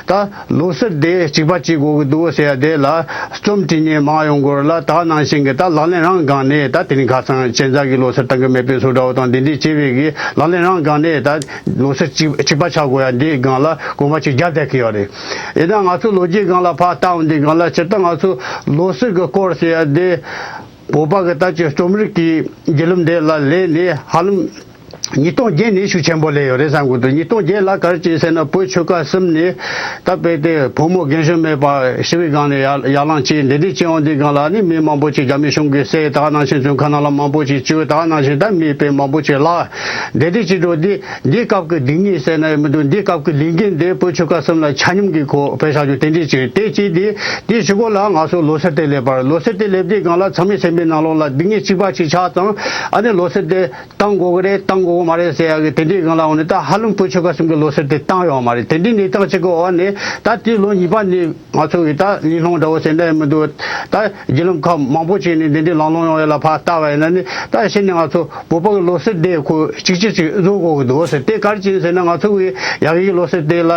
ད་ལོ་གསར་དེ་གཅིག་པ་གཅིག་དགོས་ཀྱི་འདུག་ཟེར་ཡ་དེ་ལ་རྩོམ་བྲིས་མཁན་མང་ཡོང་གི་རེད་ལ། ད་ནང་བཞིན་གྱི་ད་ལག་ལེན་རང་སྒང་ནས་ད་དེ་རིང་ཁ་སང་གཅན་ཚ་གི་ལོ་གསར་གཏོང་གི་མེད་པའི་བཟོ་འདྲ་བོ་དང་། འདི་འདྲའི་བྱས་པའི་གི་ལག་ལེན་རང་སྒང་ནས་ད་ལོ་གསར་གཅིག་གཅིག་པ་ཆགས་དགོས་ཡ་འདི་སྒང་ལ་གོམ་པ་ཅིག་རྒྱབ་བསྡད་ཀྱི་ཡོད་རེད། ཡིན་ན་ང་ཚོ་ལོ་རྒྱུས་སྒང་ལ་ཕར་བལྟ་འོང་དུས་སྒང་ལ། སྤྱིར་བཏང་ང་ཚོ་ལོ་གསར་གྱི་སྐོར་ཟེར་ཡ་དེ་བོད་པ་གི་ད་ཅིག་རྩོམ་རིག་གི་བརྒྱུད་ལམ་དེ་ལ་སླེབས་ནས་ཧ་ལམ་ཉིས་སྟོང་བརྒྱད་ནས་ཤུགས་ཆེན་པོ་སླེབས་ཡོད་རེད་བསམ་གྱི་འདུག་ཉིས་སྟོང་བརྒྱད་ལ་ག་རེ་བྱས་ཟེར་ན། བོད་ཆོལ་ཁ་གསུམ་ནས་ད་དཔེ་དེ་བུ་མོ་རྒན་གཞོན་མེད་པར་ཞི་བའི་སྒང་ནས་ཡར་ཡར་ལངས་བྱས། འདི་འདྲ་བྱས་འོང་དུས་སྒང་ལ་ནི་མི་མང་པོ་ཅིག་རྒྱ་མི་གཞུང་གིས་བསད། ད་ནང་བཞིན་བཙོན་ཁང་ནང་ལ་མང་པོ་ཅིག་བཅུག་ད་ནང་བཞིན་ད་མི་དཔེ་མང་པོ་ཅིག་བརླག་འདི་འདྲ་བྱས་འགྲོ་དུས། འདིའི་སྐབས་ཀྱི་སྡུག་བསྔལ་ཟེར་ན་ཡང་མི་འདུག་འདིའི་སྐབས་ཀྱི་ལས་འགན་དེ་བོད་ཆོལ་ཁ་གསུམ་ལ་ཆ་སྙོམས་ཀྱིས་ཁོ་ཕེབས་བཞག་རྒྱུ་དེ་འདྲ་ཅིག་དེ་ཅིག་དེ་དེའི་གཞུག་གུ་ལ་ང་ཚོ་ལོ་གསར་དེ་སླེབས་པ་རེད། ལོ་གསར་དེ་སླེབས་དུས་སྒང་ལ་ཚང་མའི་སེམས་པའི་ནང་ལོགས་ལ་སྡུག་བསྔལ་གཅིག་པ་ཅིག་ཆགས་ཙང་། ཨ་ནི་ལོ་གསར་དེ་བཏང་དགོས་ཀྱི་རེད། བཏང་དགོས། འོ་མ་རེད་ཟེར་ཡ་གི་དེ་འདྲའི་སྒང་ལ་འོང་ནས། ད་ཧ་ལམ་བོད་ཆོལ་ཁ་གསུམ་གྱི་ལོ་གསར་དེ་བཏང་ཡོད་མ་རེད། དེ་འདྲའི་གནས་སྟངས་ཅིག་གི་འོག་ནས། ད་དེའི་ལོ་གཉིས་པ་ནས་ང་ཚོ་གི་ད་གླེང་སློང་འདྲ་བོ་ཟེར་ན་ཡང་མི་འདུག། ད་བརྒྱུད་ལམ་ཁག་མང་པོ་ཅིག་ནས་འདི་འདྲའི་ལམ་ལྷོང་ཡོང་ཡ་ལ་ཕར་ལྟ་བ་ཡིན་ན་ནི། ད་གཞི་ནས་ང་ཚོ་བོད་པ་གི་ལོ་གསར་དེ་ཁོ་གཅིག་གྱུར་ཅིག་བཟོ་དགོས་ཀྱི་འདུག་ཟེར། དེ་ག་རེ་བྱས་ཟེར་ན། ང་ཚོ་གི་ཡ་གིའི་ལོ་གསར་དེ་ལ་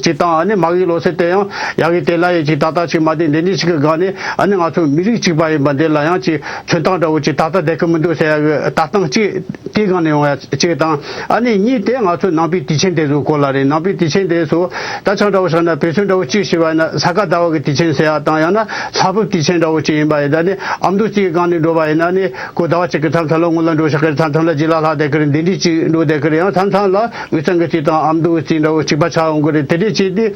ཅིག་དང་། ཨ་ནི་མ་གིའི་ལོ་གསར་དེ་ཡང་ཡ་གི་དེ་ལ་ཡང་ཅིག་ཏག་ཏག་ཅིག་མ་བསྡད། འདི་འདྲའི་ཅིག་གི་སྒང་ནས། ཨ་ནི་ང་ཚོ་མི་རིགས་གཅིག་པ་ཡིན་པ་འདི་ལ་ཡང་ཅིག་མཚོན་རྟགས་འདྲ་བོ་ཅིག་ཏག་ཏག་བསྡད་ཀྱི་མི་འདུག་ཟེར་ཡ་གི་ལྟ་སྟངས་ཅིག་དེའི་སྒང་ནས་ཡོང་ཡ་གཅིག་དང་། ཨ་ནི་གཉིས་དེ་ང་ཚོ་ནང་པའི་དུས་ཆེན་དེ་ཚོའི་སྐོར་ལ་རེད། ནང་པའི་དུས་ཆེན་དེ་ཚོ་ད་ཆ་འདྲ་བོ་བཞག་ན། དཔེ་མཚོན་འདྲ་བོ་གཅིག་བྱས་པ་ཡིན་ན། ས་ག་ཟླ་བ་གི་དུས་ཆེན་ཟེར་ཡ་དང་། ཡང་ན་ལྷ་བབས་དུས་ཆེན་འདྲ་བོ་ཅིག་ཡིན་པ་ཡིན་ན་ནི། ཨ་མདོ་རྩིས་སྒང་ནས་འགྲོ་བ་ཡིན་ན་ནི། ཁོ་ཟླ་བ་གཅིག་གི་མཚམས་མཚམས་ལ་སྔོན་ལ་འགྲོ་བཞག་གི་རེད། མཚམས་མཚམས་ལ་རྗེས་ལ་ལྷག་བསྡད་ཀྱི་རེད། འདི་འདྲའི་ཅིག་འགྲོ་བསྡད་ཀྱི་རེད། ཡང་མཚམས་མཚམས་ལ་དབུས་གཙང་གི་རྩིས་དང་ཨ་མདོའི་རྩིས་འདྲ་བོ་གཅིག་པ་ཆགས་ཡོང་གི་རེད། དེ་འདྲའི་ཅིག་དེ།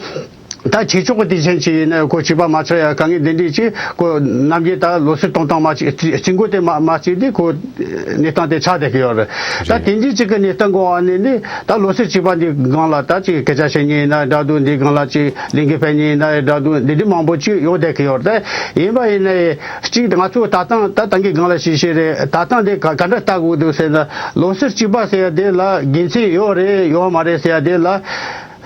ད་ཆོས་ཕྱོགས་ཀྱི་དུས་ཆེན་ཅིག་ཡིན་ན་ཁོ་གཅིག་པ་མ་ཆགས་ཡ་དཀའ་ངལ་འདི་འདྲའི་ཅིག་ཁོ་ནམ་རྒྱུན་ད་ལོ་གསར་གཏོང་སྟངས་མ་གཅིག་རྩིས་འགོ་དེ་མ་མ་གཅིག་དེ་ཁོ་གནས་སྟངས་དེ་ཆགས་བསྡད་ཀྱི་ཡོད་རེད། ད་དེ་འདྲའི་ཅིག་གི་གནས་སྟངས་གོ་བ་ནས་ནི། ད་ལོ་གསར་གཅིག་པ་འདི་སྒང་ལ་ད་ཅིག་སྐད་ཆ་བཤད་མཁན་ཡིན་ན་འདྲ་འདུག། འདི་སྒང་ལ་ཅིག་ལས་འགུལ་སྤེལ་མཁན་ཡིན་ན་འདྲ་འདུག། འདི་འདྲའི་མང་པོ་ཅིག་ཡོང་བསྡད་ཀྱི་ཡོད་རེད། ད་ཡིན་པ་ཡིན་ནའི་གཅིག་ང་ཚོ་ད་ཐེངས་ད་ད་གིན་སྒང་ལ་ཞུས་ཞུས་རེད། ད་ཐེངས་འདི་ག་ག་འདྲ་ལྟ་དགོས་འདུག་ཟེར་ན། ལོ་གསར་གཅིག་པ་ཟེར་ཡ་དེ་ལ་དགེ་མཚན་ཡོད་རེད་ཡོད་མ་རེད་ཟེར་ཡ་དེ་ལ།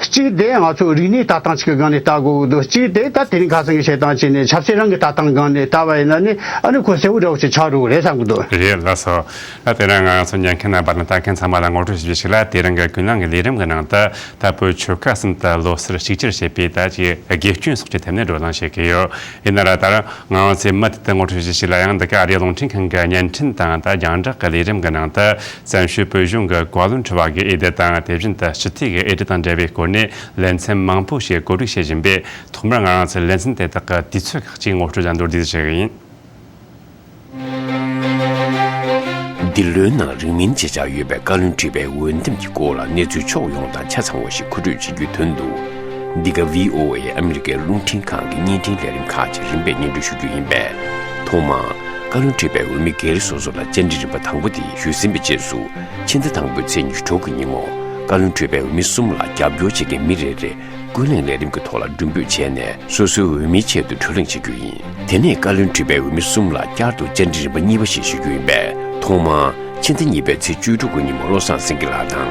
གཅིག་དེ་ང་ཚོ་རིག་གནས་ལྟ་སྟངས་ཅིག་གི་སྒང་ནས་ལྟ་དགོས་ཀྱི་འདུག། གཅིག་དེ་ད་དེ་རིང་ཁ་སང་གི་བཤད་སྟངས་ཅིག་ནས་ཆབ་སྲིད་རང་གི་ལྟ་སྟངས་སྒང་ནས་ལྟ་བ་ཡིན་ན་ནི། ཨ་ནི་ཁོ་གསལ་བོ་འདྲ་བོ་ཅིག་ཆགས་འགྲོ་གི་རེད་བསམ་གྱི་འདུག། རེད་ལགས་སོ། ད་དེ་རིང་ང་ཚོ་ཉན་མཁན་དང་བར་ན་ལྟ་མཁན་ཚང་མ་ལ་ངོ་སྤྲོད་ཞུ་རྒྱུ་ཞིག་ལ། དེ་རིང་གི་ཀུན་གླེང་གི་ལས་རིམ་གྱི་ནང་དུ། ད་བོད་ཆོལ་ཁ་གསུམ་དུ་ལོ་གསར་གཅིག་གྱུར་བྱེད་པའི་ད་ཅིག་དགེ་སྐྱོན་སོགས་ཀྱི་ཐད་ནས་བགྲོ་གླེང་བྱེད་ཀྱི་ཡོད། ཡིན་ན་ར་ད་རུང་ང་ཚོའི་མུ་མཐུད་དུ་ངོ་སྤྲོད་ཞུ་རྒྱུ་ཞིག་ལ། ཡང་འདི་ག་ཨ་རིའི་རླུང་འཕྲིན་ཁང་གི་བརྙན་འཕྲིན་དང་ད་རྒྱང་བསྒྲགས་ཀྱི་ལས་རིམ་གྱི་ནང་དུ། བཙན་བྱོལ་བོད་གཞུང་གི་བཀའ་བློན་ཁྲི་པ་གི་འོས་བསྡུ་དང་། དེ་བཞིན་དུ་སྤྱི་འཐུས་ཀྱི་འོས་བསྡུ་དང་འབྲེལ་བའི་སྐོར་ནས་ལེ་ཚན་མང་པོ་ཞིག་བཀོད་སྒྲིག་བྱེད་བཞིན་པས། ཐོག་མར་ང་རང་ཚོས་ལེ་ཚན་དེ་དག་གི་དུས་ཚོད་ཁག་ཅིག་ངོ་སྤྲོད་དང་མདོར་བསྡུས་བྱེད་ཀྱི་ཡིན། འདི་ལོའི་ནང་རིང་མིན་ཆེ་ཆགས་ཡོད་པའི་བཀའ་བློན་ཁྲི་པའི་འོས་འདེམས་ཀྱི་སྐོར་ལ་གནས་ཚུལ་ཕྱོགས་ཡོངས་དང་ཆ་ཚང་བ་ཞིག་མཁོ་སྤྲོད་བྱེད་རྒྱུའི་དོན་དུ། འདི་ག་བྷི་ཨོ་ཨེ་ཨ་མི་རི་ཀའི་རླུང་འཕྲིན་ཁང་གི་བརྙན་འཕྲིན་ལས་རིམ་ཁག་ཅིག་རིམ་པས་སྙན་སྒྲོན་ཞུ་རྒྱུ་ཡིན་པས། ཐོག་མར་བཀའ་བློན་ཁྲི་པའི་འོས་མི་སྒེར་སོ་སོ་ལ་བཅར་འདྲི་རིམ་པ་དང་པོ་དེ་ཞུས་ཟིན་པའི་རྗེས་སུ། ཕྱི་ཟླ་དང་པོའི་ཚེས་ཉི་ཤུ་དྲུག་གི་ཉིན་མོ། བཀའ་བློན་ཁྲི་པའི་འོས་མི་གསུམ་ལ་རྒྱབ་སྐྱོར་བྱེད་མཁན་མི་རེ་རེས་ཀུན་གླེང་ལས་རིམ་གྱི་ཐོག་ལ་མགྲོན་འབོད་བྱས་ནས། སོ་སོའི་འོས་མིའི་ཆེད་དུ་བགྲོ་གླེང་བྱེད་རྒྱུ་ཡིན། དེ་ནས་བཀའ་བློན་ཁྲི་པའི་འོས་མི་གསུམ་ལ་བསྐྱར་དུ་བཅར་འདྲི་རིམ་པ་གཉིས་པ་ཞིག་ཞུ་རྒྱུ་ཡིན་པས། ཐོག་མར་ཕྱི་ཟླ་གཉིས་པའི་ཚེས་བཅུ་དྲུག་གི་ཉིན་མོ་བློ་བཟང་སེང་གེ་ལགས་དང་།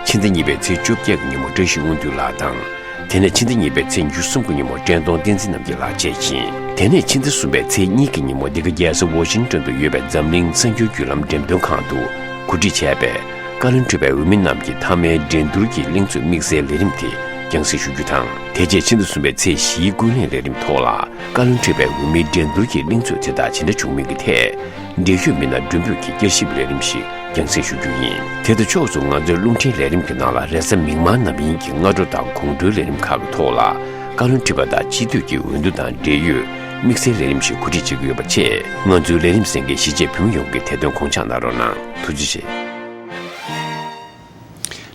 ཕྱི་ཟླ་གཉིས་པའི་ཚེས་བཅོ་བརྒྱད་ཀྱི་ཉིན་མོ་བཀྲ་ཤིས་དབང་འདུས་ལགས་དང་། དེ་ནས་ཕྱི་ཟླ་གཉིས་པའི་ཚེས་ཉི་ཤུ་གསུམ་གྱི་ཉིན་མོ་བཀྲས་མཐོང་བསྟན་འཛིན་རྣམ་རྒྱལ་ལགས་བཅས་ཡིན། དེ་ནས་ཕྱི་ཟླ་གསུམ་པའི་ཚེས་གཉིས་ཀྱི་ཉིན་མོ་འདི་ག་རྒྱལ་ས་ཝ་ཤིང་ཏོན་དུ་ཡོད་པའི་འཛམ་གླིང་གསར་འགྱུར་བརྒྱུད་ལམ་འགྲེམས་སྟོན་ཁང་དུ་གོ་སྒྲིག་བྱས་པའི་བཀའ་བློན་ཁྲི་པའི་འོས་མི་རྣམས་ཀྱི་མཐའ་མའི་འགྲན་བསྡུར་གྱི་གླེང་ཚོགས་དམིགས་བསལ་ལས་རིམ་དེ་རྒྱང་སྲིང་ཞུ་རྒྱུ་དང་། དེ་རྗེས་ཕྱི་ཟླ་གསུམ་པའི་ཚེས་བཞིའི་ཀུན་གླེང་ལས་རིམ་ཐོག་ལ་བཀའ་བློན་ཁྲི་པའི་འོས་མིའི་འགྲན་བསྡུར་གྱི་གླེང་ཚོགས་དེ་དག་ཇི་འདྲ་བྱུང་མིན་གྱི་ཐད། འབྲེལ་ཡོད་མི་སྣར་མགྲོན་འབོད་ཀྱིས་བསྐྱར་ཞིབ་ལས་རིམ་ཞིག་རྒྱང་སྲིང་ཞུ་རྒྱུ་ཡིན། དེ་དང་ཕྱོགས་སུ་ང་ཚོའི་རླུང་འཕྲིན་ལས་རིམ་གྱི་ནང་ལ་རེས་གཟའ་མིག་དམར་ནམ་ཡིན་གྱི་སྔ་དྲོ་དང་དགོང་དྲོའི་ལས་རིམ་ཁག་གི་ཐོག་ལ་བཀའ་བློན་ཁྲི་པ་དང་སྤྱི་འཐུས་ཀྱི་འོས་བསྡུ་དང་འབྲེལ་ཡོད་དམིགས་བསལ་ལས་རིམ་ཞིག་གོ་སྒྲིག་བྱེད་ཀྱི་ཡོད་པ་བཅས། ང་ཚོའི་ལས་རིམ་གསན་མཁན་གཞིས་བྱེས་བོད་མི་ཡོངས་ཀྱིས་དེ་དོན་དགོངས་འཇགས་གནང་རོགས་གནང་། ཐུགས་རྗེ་ཆེ།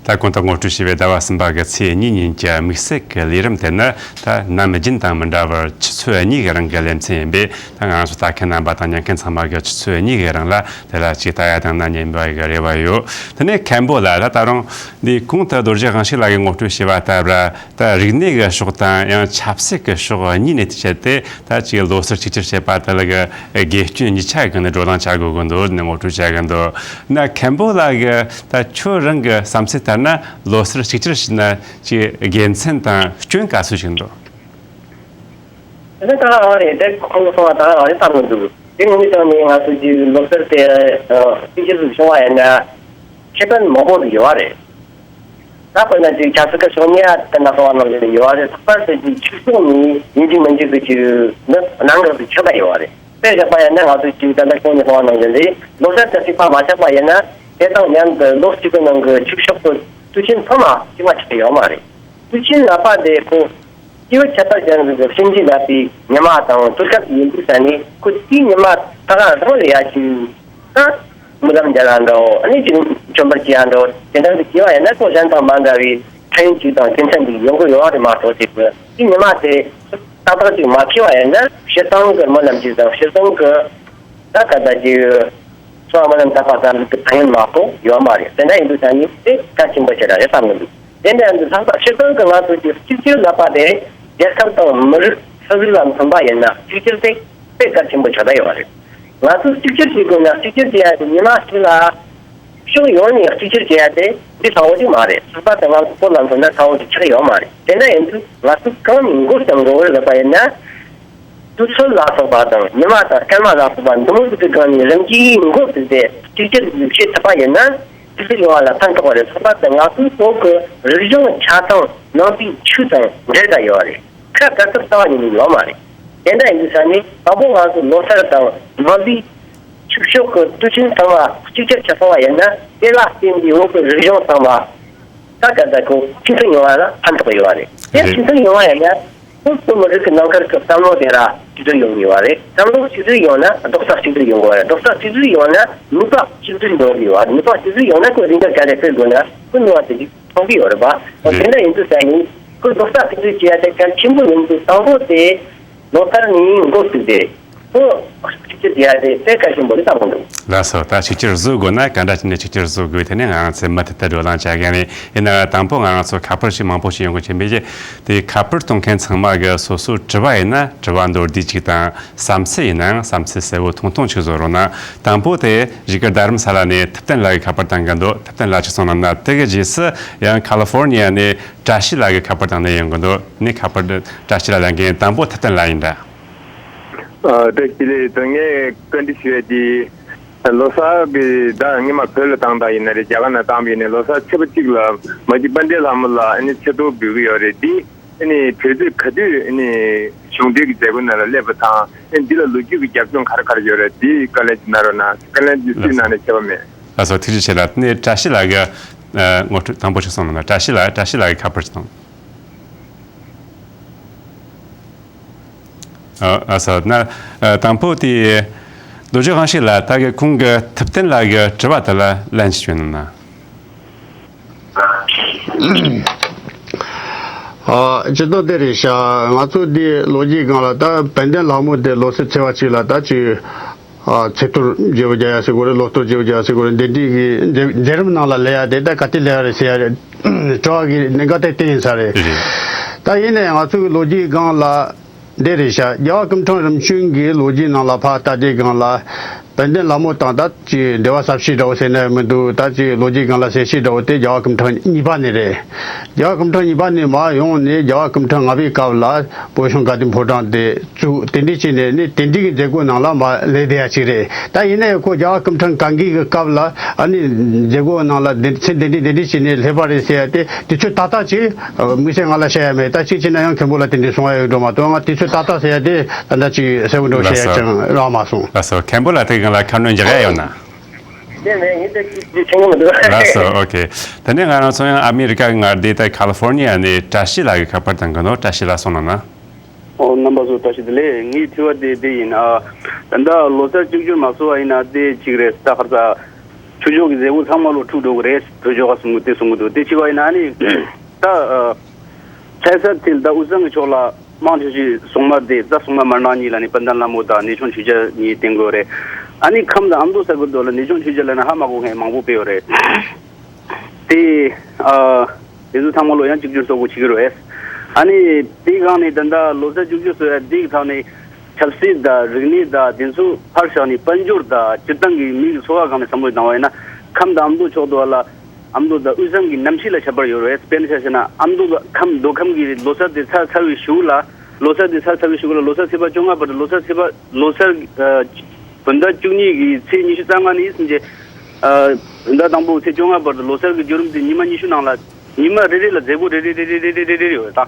ད་གོང་དུ་ངོ་སྤྲོད་བྱས་པའི་ཟླ་བ་གསུམ་པ་གི་ཚེས་གཉིས་ཉིན་གྱི་དམིགས་བསལ་གྱི་ལས་རིམ་དེ་ནི། ད་ནམ་རྒྱུན་དང་མི་འདྲ་བར་ཆུ་ཚོད་གཉིས་ཀྱི་རིང་གི་ལེ་ཚན་ཡིན་པས། ད་ང་རང་ཚོ་ལྟ་མཁན་རྣམ་པ་དང་ཉན་མཁན་ཚང་མ་གིས་ཆུ་ཚོད་གཉིས་ཀྱི་རིང་ལ་དེ་ལ་ཅིག་ལྟ་ཡ་དང་ན་ཉན་པ་གི་རེ་བ་ཡོད། དེ་ནས་མཁན་པོ་ལགས། ད་ད་རུང་འདི་གོང་དུ་རྡོ་རྗེ་དབང་ཕྱུག་ལགས་ཀྱིས་ངོ་སྤྲོད་བྱས་པ་ལྟར། ད་རིག་གནས་ཀྱི་ཕྱོགས་དང་ཡང་ཆབ་སྲིད་ཀྱི་ཕྱོགས་གཉིས་ནས་བྱས་ཏེ། ད་ཅིག་ལོ་གསར་གཅིག་གྱུར་བྱེད་པ་དེ་ལ་གི་དགེ་སྐྱོན་གཉིས་ཆ་གི་ནས་བགྲོ་གླེང་བྱ་དགོས་ཀྱི་འདུག་ནས་ངོ་སྤྲོད་བྱ་གི་འདུག། ན་མཁན་པོ་ལགས་ཀྱིས་ད་ཁྱོད་རང་གི་བསམ་ཚུལ་ལྟར་ན། ལོ་གསར་གཅིག་གྱུར་བྱས་ན་ཅིག་དགེ་མཚན་དང་སྐྱོན་ག་ཚོད་ཞིག་འདུག། དེ་ད་ག་རང་རེད། དེ་ཁོང་གིས་གསུངས་པ་ད་ག་རང་རེད་བསམ་གི་འདུག། དེ་ངོས་ནས་བྱས་ནས་ང་ཚོ་གི་ལོ་གསར་དེ་གཅིག་གྱུར་དུ་བྱུང་བ་ཡིན་ན་ཁེ་ཕན་མང་པོ་ཞིག་ཡོད་རེད། ད་དཔེར་ན་ཅིག་ཆབ་སྲིད་ཀྱི་ཕྱོགས་ནས་ད་ལྟ་གསུངས་པ་ནང་བཞིན་ཡོད་རེད། ལྷག་པར་དུ་ཅིག་ཕྱུག་ཟོག་ནི་ཡིན་གཅིག་མིན་གཅིག་ཏུ་ཅིག་འདི་གནད་འགག་ཏུ་ཆགས་ཀྱི་ཡོད་རེད། དཔེ་བཞག་པ་ཡིན་ན་ང་ཚོ་ཅིག་ད་ལྟ་ཁྱོད་ནས་གསུངས་པ་ནང་བཞིན་རེད། ལོ་གསར་དང་གཅིག་པ་མ་ཆགས་པ་ཡིན་ན། དེ་དང་མཉམ་དུ་ལོ་གཅིག་གི་ནང་གི་ཕྱུགས་ཕྱོགས་སུ་དུས་ཆེན་ཚང་མ་གཅིག་པ་ཆགས་ཀྱི་ཡོད་མ་རེད། དུས་ཆེན་ལབ་པ་དེ་ཁོ་སྐྱེས་བུ་ཁྱད་པར་ཅན་ཟིག་གི་བྱིན་གྱིས་བརླབས་པའི་ཉི་མ་དང་དུས་སྐབས་ཡིན་དུས་ཙ་ནས། ཁོ་དེའི་ཉི་མ་ད་ག་རང་ལ་ཡ་ཅིག་ད་མི་ལམ་རྒྱ་ལ་འདྲ་བོ། ཨ་ནི་ཅིག་མཆོད་པ་ཅིག་ཡ་འདྲ་བོ། དེ་འདྲ་ཟིག་བྱས་པ་ཡིན་ན། ཁོ་གཞན་དང་མ་འདྲ་བའི་ཕན་ཡོན་ཅིག་དང་རྒྱུ་མཚན་ཅིག་ཡོང་གི་ཡོད་རེད་མ་གཏོགས། ཅིག་དེའི་ཉི་མ་དེ་ཏག་ཏག་ཅིག་མ་འཁེལ་བ་ཡིན་ན། སྤྱིར་བཏང་གི་མི་ལམ་ཅིག་དང་སྤྱིར་བཏང་གི་ད་ག་ད་ཅིག་སོ་སོ་མི་ལམ་དད་པ་དང་ལུགས་ཀྱི་ཕན་ཡོན་མ་གཏོགས་ཡོད་མ་རེད། དེ་འདྲ་ཡིན་དུས་ཙ་ནས་དེ་གལ་ཆེན་པོ་ཞེ་དྲག་རེད་བསམ་གི་འདུག། དེ་འདྲ་ཡིན་དུས་ལྷག་པར་སྤྱིར་བཏང་གི་ང་ཚོ་གི་གཅིག་གྱུར་ལབ་པ་དེ་རྒྱལ་ཁབ་དང་མི་རིགས་ས་ཁུལ་ལ་མཚོན་པ་ཡིན་ན། གཅིག་གྱུར་དེ་དཔེ་གལ་ཆེན་པོ་ཆགས་བསྡད་ཡོད་རེད། ང་ཚོ་གཅིག་གྱུར་བྱེད་དགོས་ན། གཅིག་གྱུར་བྱེད་ཡ་གི་ཉི་མ་གཅིག་ལ་ཕྱོགས་ ཕྱོགས་ཡོངས་ནས་གཅིག་གྱུར་བྱེད་ཡ་དེ་འདི་ཚ་བོ་ཅིག་མ་རེད། ཚོགས་པ་དང་ང་ཚོ་སྤོ་ལངས་ཐུབ་ན་ཚ་བོ་ཅིག་ཆགས་ཡོད་མ་རེད། དེ་འདྲ་ཡིན་དུས་ང་ཚོ་གང་ནས་འགོ་བརྩམས་དགོས་རེད་ལབ་པ་ཡིན་ན། དུས་ཚོད་ལ་སོགས་པ་དང་ཉི་མ་དང་སྐར་མ་ལ་སོགས་པ་འདི་མོ་ཟིག་གི་སྒང་ནས་རང་གིས་འགོ་བཙུགས་ཏེ་གཅིག་གྱུར་བྱེད་ཐུབ་པ་ཡིན་ན་ཕྱི་ཚུལ་ཡོང་བ་ལ་ཕན་ཐོགས་པ་རེད། ཚོགས་པ་དང་ང་ཚོའི་བོད་ཀྱི་རིག་གཞུང་ཆ་ཚང་ནང་པའི་ཆོས་དང་འབྲེལ་བ་ཡོད་རེད། ཁ་བྲལ་ཐབས་རྩ་བ་ཉིད་ནས་ཡོད་མ་རེད། དེ་འདྲ་ཡིན་དུས་ས་ནས་དང་པོ་ང་ཚོ་ལོ་གསར་དང་ནང་པའི་ཆོས་ཕྱོགས་ཀྱི་དུས་ཆེན་ཚང་མ་གཅིག་གྱུར་བྱེད་ཐུབ་པ་ཡིན་ན་དེ་ལ་བརྟེན་པའི་བོད་ཀྱི་རིག་གཞུང་ཚང་མ་ད་ག་ད་ཁོ་ཕྱི་ཚུལ་ཡོང་བ་ལ་ཕན་ཐོགས་ཡོད་པ་རེད། དེ་རེད། ཕྱི་ཚུལ་ཡོང་བ་ཡིན་ན་ཁོ་བོད་མི་རིགས་ཀྱི་ནང་ཁུལ་གྱི་བསམ་བློ་དེ་ར་གཅིག་སྒྲིལ་ཡོང་ངེས་པ་རེད། བསམ་བློ་གཅིག་སྒྲིལ་ཡོང་ན་རྡོག་རྩ་གཅིག་སྒྲིལ་ཡོང་དགོས་རེད། རྡོག་རྩ་གཅིག་སྒྲིལ་ཡོང་ན་ནུས་པ་གཅིག་སྒྲིལ་འགྲོ་གི་ཡོད་པ་རེད། ནུས་པ་གཅིག་སྒྲིལ་ཡོང་ན་ཁོ་རིག་གནས་ག་རེ་སྤེལ་དགོས་ན་ཁོ་ནུས་པ་དེ་གཅིག་ཐོན་གྱི་ཡོད་རེད་པ། འོ་རེད། དེ་འདྲ་ཡིན་དུས་ས་ནས་ཁོ་རྡོག་རྩ་གཅིག་སྒྲིལ་བྱེད་ཡ་དེ་གལ་ཆེན་པོ་ཡིན་དུས་དང་པོ་དེ་ལོ་ལྟར་ནས་འགོ་བཙུགས་ཏེ་ཁོ་གཅིག་གྱུར་བྱེད་ཡ་དེ་དཔེ་གལ་ཆེན་པོ་རེད་བསམ་གྱི་འདུག་ལགས་སོ། ད་གཅིག་གྱུར་བཟོ་དགོས་ན་ག་འདྲ་བྱས་ནས་གཅིག་གྱུར་བཟོ་དགོས། དེ་ནས་ང་རང་ཚོའི་མུ་མཐུད་དུ་བགྲོ་གླེང་བྱ་གི་ཡིན། ཡིན་ན་དང་པོ་ང་རང་ཚོ་ཁ་པར་ཞིག་མང་པོ་ཞིག་ཡོང་གི་ཕྱིན་པས། དེ་ཁ་པར་གཏོང་མཁན་ཚང་མ་གི་སོ་སོའི་དྲི་བ་ཡིན་ན་དྲི་བ་མདོར་བསྡུས་གཅིག་དང་། བསམ་ཚུལ་ཡིན་ནའང་བསམ་ཚུལ་གསལ་བོ་ཐུང་ཐུང་ཞིག་བཟོ་རོགས་གནང་། དང་པོ་དེ་གཞིས་ཀ་རྡ་རམ་ས་ལ་ནས་ཐུབ་བསྟན་ལགས་ཀྱིས་ཁ་པར་བཏང་གི་འདུག་ཐུབ་བསྟན་ལགས་ཅིག་གསུངས་གནང་ན། དེ་གི་རྗེས་སུ་ཡང་ཁ་ལི་ཧྥོར་ནི་ཡ་ནས་བཀྲ་ཤིས་ལགས་ཀྱིས་ཁ་པར་བཏང་ནས་ཡོང་གི་འདུག་ནི་ཁ་པར་བཀྲ་ཤིས་ལགས་ལེན་མཁན་དང་པོ་ཐུབ་བསྟན་ལགས་ཡིན་འདྲ། ཨ། བཀྲ་ཤིས་ལགས། ད་ངས་བཀའ་འདྲི་ཞུ་ཡ་དེ། ལོ་གསར་གྱི་ཟླ་སྔོན་མ་བོད་ལ་བཏང་བཏང་ཡིན་ན་རེད། རྒྱ་གར་ནང་བཏང་བ་ཡིན་ནའི་ལོ་གསར་ཚེས་པ་གཅིག་ལ་མ་གཅིག་དཔལ་ལྡན་ལྷ་མོ་ལ་ཨ་ནི་ཆེ་མཐོང་འབུལ་གྱི་ཡོད་རེད། འདི་ཨ་ནི་དུས་ཚོད་ག་དུས་ཨ་ནི་གཞུང་འབྲེལ་གྱི་མཛད་སྒོ་ནང་ལ་སླེབས་པ་དང་། ཨ་ནི་འདི་ལ་ལོ་རྒྱུས་ཀྱི་རྒྱབ་ལྗོངས་ག་རེ་ག་རེ་ཡོད་རེད། འདི་བཀའ་ལན་ཅིག་གནང་རོགས་གནང་། བཀའ་ལན་འདི་སུའི་ནང་ནས་བྱས་པ་མེད། ལགས་སོ། ཐུགས་རྗེ་ཆེ་ལགས། ནི་བཀྲ་ཤིས་ལགས་ཀྱིས་ངོ་སྤྲོད་དང་པོ་ཞིག་གསུངས་གནང་ན། བཀྲ་ཤིས་ལགས། བཀྲ་ཤིས་ལགས་ཀྱིས་ཁ་པར་ཞིག་བཏང་། ཨ་ཨ་ས་ན། ཨ་དང་པོ་དེ་རྡོ་རྗེ་དབང་ཕྱུག་ལགས། ད་གི་ཁོང་གི་ཐུབ་བསྟན་ལགས་ཀྱི་དྲི་བ་དེ་ལ་ལན་ཞིག་བྱོན་གནང་ན། ཨ་སྤྱིར་བཏང་དེ་རེད་ཤག་ང་ཚོ་འདི་ལོ་རྒྱུས་སྒང་ལ་ད་དཔལ་ལྡན་ལྷ་མོ་དེ་ལོ་གསར་ཚེས་པ་གཅིག་ལ་ད་ཅིག་ཨ་ཚེས་གཏོར་བརྗེ་པོ་རྒྱག་ཡ་ཟེར་དགོས་རེད། ལོ་གཏོར་བརྗེ་པོ་རྒྱག་ཡ་ཟེར་དགོས་རེད། འདི་འདྲའི་གི་མཛད་མཛད་རིམ་ནང་ལ་སླེབས་ཡ་དེ་ད་ག་དུས་སླེབས་ཡ་རེད་ཟེར་ཡ་རེད། དྲི་བ་གི་གནད་འགག་དེ་དེ་ཡིན་ས་རེད། རེད། ད་ཡིན་ནའི་ང་ཚོ་གི་ལོ་རྒྱུས་སྒང་ལ་འདི་རེད་ཤག་རྒྱལ་བ་སྐུ་ཕྲེང་རིམ་བྱོན་གྱི་ལོ་རྒྱུས་ནང་ལ་ཕར་ལྟ་དུས་སྒང་ལ་དཔལ་ལྡན་ལྷ་མོ་དང་ད་ཅིག་འབྲེལ་བ་ཟབ་ཤོས་འདྲ་བོ་ཟེར་ན་ཡང་མི་འདུག་ད་ཅིག་ལོ་རྒྱུས་སྒང་ལ་གསལ་ཤོས་འདྲ་བོ་དེ་རྒྱལ་བ་སྐུ་ཕྲེང་གཉིས་པ་ནས་རེད། རྒྱལ་བ་སྐུ་ཕྲེང་གཉིས་པ་ནས་མར་ཡོང་ནས་རྒྱལ་བ་སྐུ་ཕྲེང་ལྔ་པའི་སྐབས་ལ་བོད་གཞུང་དགའ་ལྡན་ཕོ་བྲང་དེ་བཙུགས། དེ་འདྲའི་བྱས་ནས་ནི་དེ་འདྲའི་གི་མཛད་སྒོ་ནང་ལ་མར་སླེབས་བསྡད་ཡ་ཅིག་རེད། ད་ཡིན་ནའི་ཁོ་རྒྱལ་བ་སྐུ་ཕྲེང་གང་གི་གི་སྐབས་ལ་ཨ་ནི་མཛད་སྒོ་ནང་ལ་འདི་ཚེ་འདི་འདྲའི་འདི་འདྲའི་བྱས་ནས་སླེབས་པ་རེད་ཟེར་ཡ་དེ་དུས་ཚོད་ཏག་ཏག་ཅིག་དམིགས་བསལ་ང་ལ་བཤད་ཡ་མེད། ད་གཅིག་བྱས་ན་ཡང་མཁན་པོ་ལ་དེ་འདྲའི་གསུང་ཡ་ཡོད་འགྲོ་མ་གཏོགས་ང་དུས་ཚོད་ཏག་ཏག་ཟེར་ཡ་དེ་ད་ལྟ་ཅིག་གསལ་པོ་འགྲོ་བཤད་ཡ་ཅང་རག་མ་སོང་། ལགས་སོ། མཁན་པོ་ལ་དེ་སྒང་ལ་ཁ་སྣོན་རྒྱག་ཡ་ཡོད་ན། དེ་མེད། ངས་དེ་ཅིག་ཅིག་མཁྱེན་གྱི་མི་འདུག་ལགས་སོ། ཨོ་ཁེ། དེ་ནས་ང་རང་ཚོ་ཡང་ཨ་མི་རི་ཀ་གི་མངའ་སྡེ་ད་ཁ་ལི་ཧྥོར་ནི་ཡ་ནས་བཀྲ་ཤིས་ལགས་ཀྱིས་ཁ་པར་བཏང་གི་འདུག་བཀྲ་ཤིས་ལགས་གསུངས་གནང་ན། ཨོ་རྣམ་པ་ཚོ་བཀྲ་ཤིས་བདེ་ལེགས། ངའི་དྲི་བ་དེ་དེ་ཡིན། ཨ་ད་ལྟ་ལོ་གསར་གཅིག་གྱུར་མ་བཟོ་བ་ཡིན་ན་དེ་གཅིག་རེད། ད་ཁར་ས་ཆོས་ཕྱོགས་ཀྱི་མཛད་སྒོ་ཚང་མ་ལོ་འཁྲུག་འགྲོ་གི་རེད། བོད་ཕྱོགས་ཁ་གསུང་གི་དེ་གསུང་གི་འདུག་དེ་གཅིག་པ་ཡིན་ན་ཨ་ནི་ད་ཨ་ཆ་ས་དེ་ད་དབུས་གཙང་གི་ཕྱོགས་ལ་མང་ཆེ་ཤོས་སྲུང་མ་དེ་རྩ་སྲུང་མ་དམར་ནག་གཉིས་ལ་ནི་དཔལ་ལྡན་ལྷ་མོ་དང་གནས་ཆུང་ཆོས་རྒྱལ་གཉིས་བསྟེན་གི་ཡོད་རེད། ཨ་ནི་ཁམས་དང་ཨ་མདོ་ས་ཁུལ་དུ་ལ་གནས་ཆུང་ཆོས་རྒྱལ་ལ་ནི་ཧ་མ་གོ་མཁན་མང་པོ་དཔེ་ཡོད་རེད། དེ་ཨ་དེ་ཚོ་ཚང་མ་ལོ་ཡང་གཅིག་གྱུར་བཟོ་དགོས་བྱེད་ཀྱི་རེད། ཨ་ནི་དེའི་སྒང་ནས་ད་ལྟ་ལོ་གསར་གཅིག་གྱུར་བཟོ་ཡ་དེའི་ཐོག་ནས་ཆབ་སྲིད་དང་རིག་གནས་དང་དེ་ཚོ་ཕར་བཞག་ནས་དཔལ་འབྱོར་དང་སྤྱིར་བཏང་གི་མི་གི་འཚོ་བ་སྒང་ནས་བསམ་བློ་བཏང་བ་ཡིན་ན་ཁམས་དང་ཨ་མདོ་ཕྱོགས་དུ་བ་ལ་ཨ་མདོ་དང་དབུས་གཙང་གི་གནམ་གཤིས་ལ་ཁྱད་པར་ཡོད་རེད། དཔེར་ན་ཆ་བཞག་ན་ཨ་མདོ་ཁམས་མདོ་ཁམས་ཀྱི་ལོ་གསར་དེ་ཚར་ཚར་བའི་གཞུག་ལ་ལོ་གསར་དེ་ཚར་ཚར་བའི་གཞུག་ལ་ལོ་གསར་ཚེས་པ་བཅོ་ལྔ་བར་དུ་ལོ་གསར་ཚེས་པ་ལོ་གསར་ཨ་བོད་ཟླ་བཅུ་གཉིས་ཀྱི་ཚེས་ཉི་ཤུ་རྩ་ལྔ་ནས་སུམ་ཅུ། ཨ་བོད་ཟླ་དང་པོ་ཚེས་བཅོ་ལྔ་བར་དུ་ལོ་གསར་གྱི་བརྒྱུད་རིམ་དེ་ཉི་མ་ཉི་ཤུ་ནང་ལ་ཉི་མ་རེ་རེ་ལ་མཛད་སྒོ་རེ་རེ་རེ་རེ་ཡོད། ད་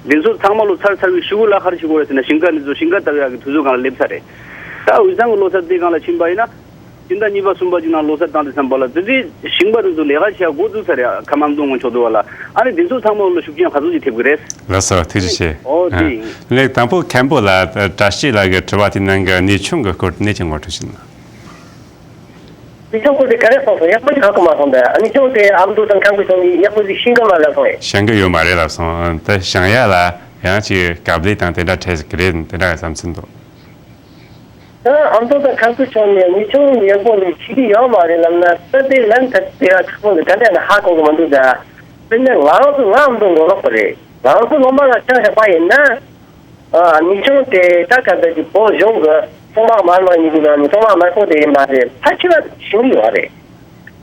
འདི་ཚོ་ཚང་མ་ལོ་ཚར་ཚར་བའི་གཞུག་ལ་ཧར་ཞུ་དགོས་རེད་ཟེར་ན་ཞིང་ཁ་འདི་ཚོ་ཞིང་ཁ་ལྟ་བའི་ཡག་གི་དུས་ཚོད་སྒང་ལ་སླེབས་ཚར་རེད། ད་དབུས་གཙང་གི་ལོ་གསར་དེ་སྒང་ལ་ཕྱིན་པ་ཡིན་ན། སྤྱི་ཟླ་གཉིས་པ་གསུམ་པ་ཅིག་ནང་ལོ་གསར་བཏང་དུས་ཙམ་པ་ལ་དེ་དུས་ཞིང་པ་དེ་ཚོ་ལས་ཀ་བྱེད་ཡ་འགོ་བཙུགས་ཚར་རེད། ཨ་ཁམས་ཨ་མདོ་སྔོན་ཕྱོགས་དུ་བ་ལ་ཨ་ནི་དེ་ཚོ་ཚང་མ་ལ་ཤུགས་རྐྱེན་ག་ཚོད་ཅིག་ཐེབས་ཀྱི་རེད། ལགས་སོ། ཐུགས་རྗེ་ཆེ། ཨོ་དེ་ཡིན། ལེགས། དང་པོ་མཁན་པོ་ལ་བཀྲ་ཤིས་ལགས་ཀྱི་དྲི་བ་དེའི་ནང་གི་གནས་ཆུང་གི་སྐོར་གནས་ཀྱི་ངོ་སྤྲོད་ཞིག་གནང་། གནས་ཆུང་སྐོར་དེ་ག་རེ་གསུངས་སོང་། ཡག་པོ་ཞིག་ཧ་གོ་མ་སོང་། ད་གནས་ཆུང་དེ་ཨ་མདོ་དང་ཁམས་ཀྱི་ཐོག་ནས་ཡག་པོ་ཞིག་ཤེས་ཀྱི་མ་རེད་ལབ་སོང་ངས། ཤེས་ཀྱི་ཡོད་མ་རེད་ལབ་སོང་། དེ་བྱང་ཡ་ལ་ཡང་ཅིག་དཀའ་ལས་དང་དེ་འདྲ་འཕྲད་ཀྱི་རེད། དེ་འདྲ་བསམ་ཚུལ་འདུག་ད་ཨ་མདོ་དང་ཁམས་ཀྱི་ཕྱོགས་ནས་གནས་ཆུང་ཡག་པོ་ནས་ཤེས་ཀྱི་ཡོད་མ་རེད་ལབ་ན། ད་དེ་ལན་ད་དེ་ཡང་ཁག་པོ་འདུག་ད་ལྟ་ནས་ཧ་གོ་གི་མི་འདུག་ད་དཔེར་ན་ང་རང་ཚོ་ང་ཨ་མདོ་མགོ་ལོག་པ་རེད། ང་རང་ཚོ་སློབ་མ་ལ་ཆ་བཞག་པ་ཡིན་ན། ཨ་གནས་ཆུང་དེ་ད་ག་ད་ཀྱི་བོད་གཞུང་གི་གཙང་པ་དམར་དམར་གཉིས་ཀྱི་ནང་ནས་གཙང་པ་དམར་པོ་དེ་ཡིན་པ་དེ་ཕལ་ཆེར་ཤེས་ཀྱི་ཡོད་རེད།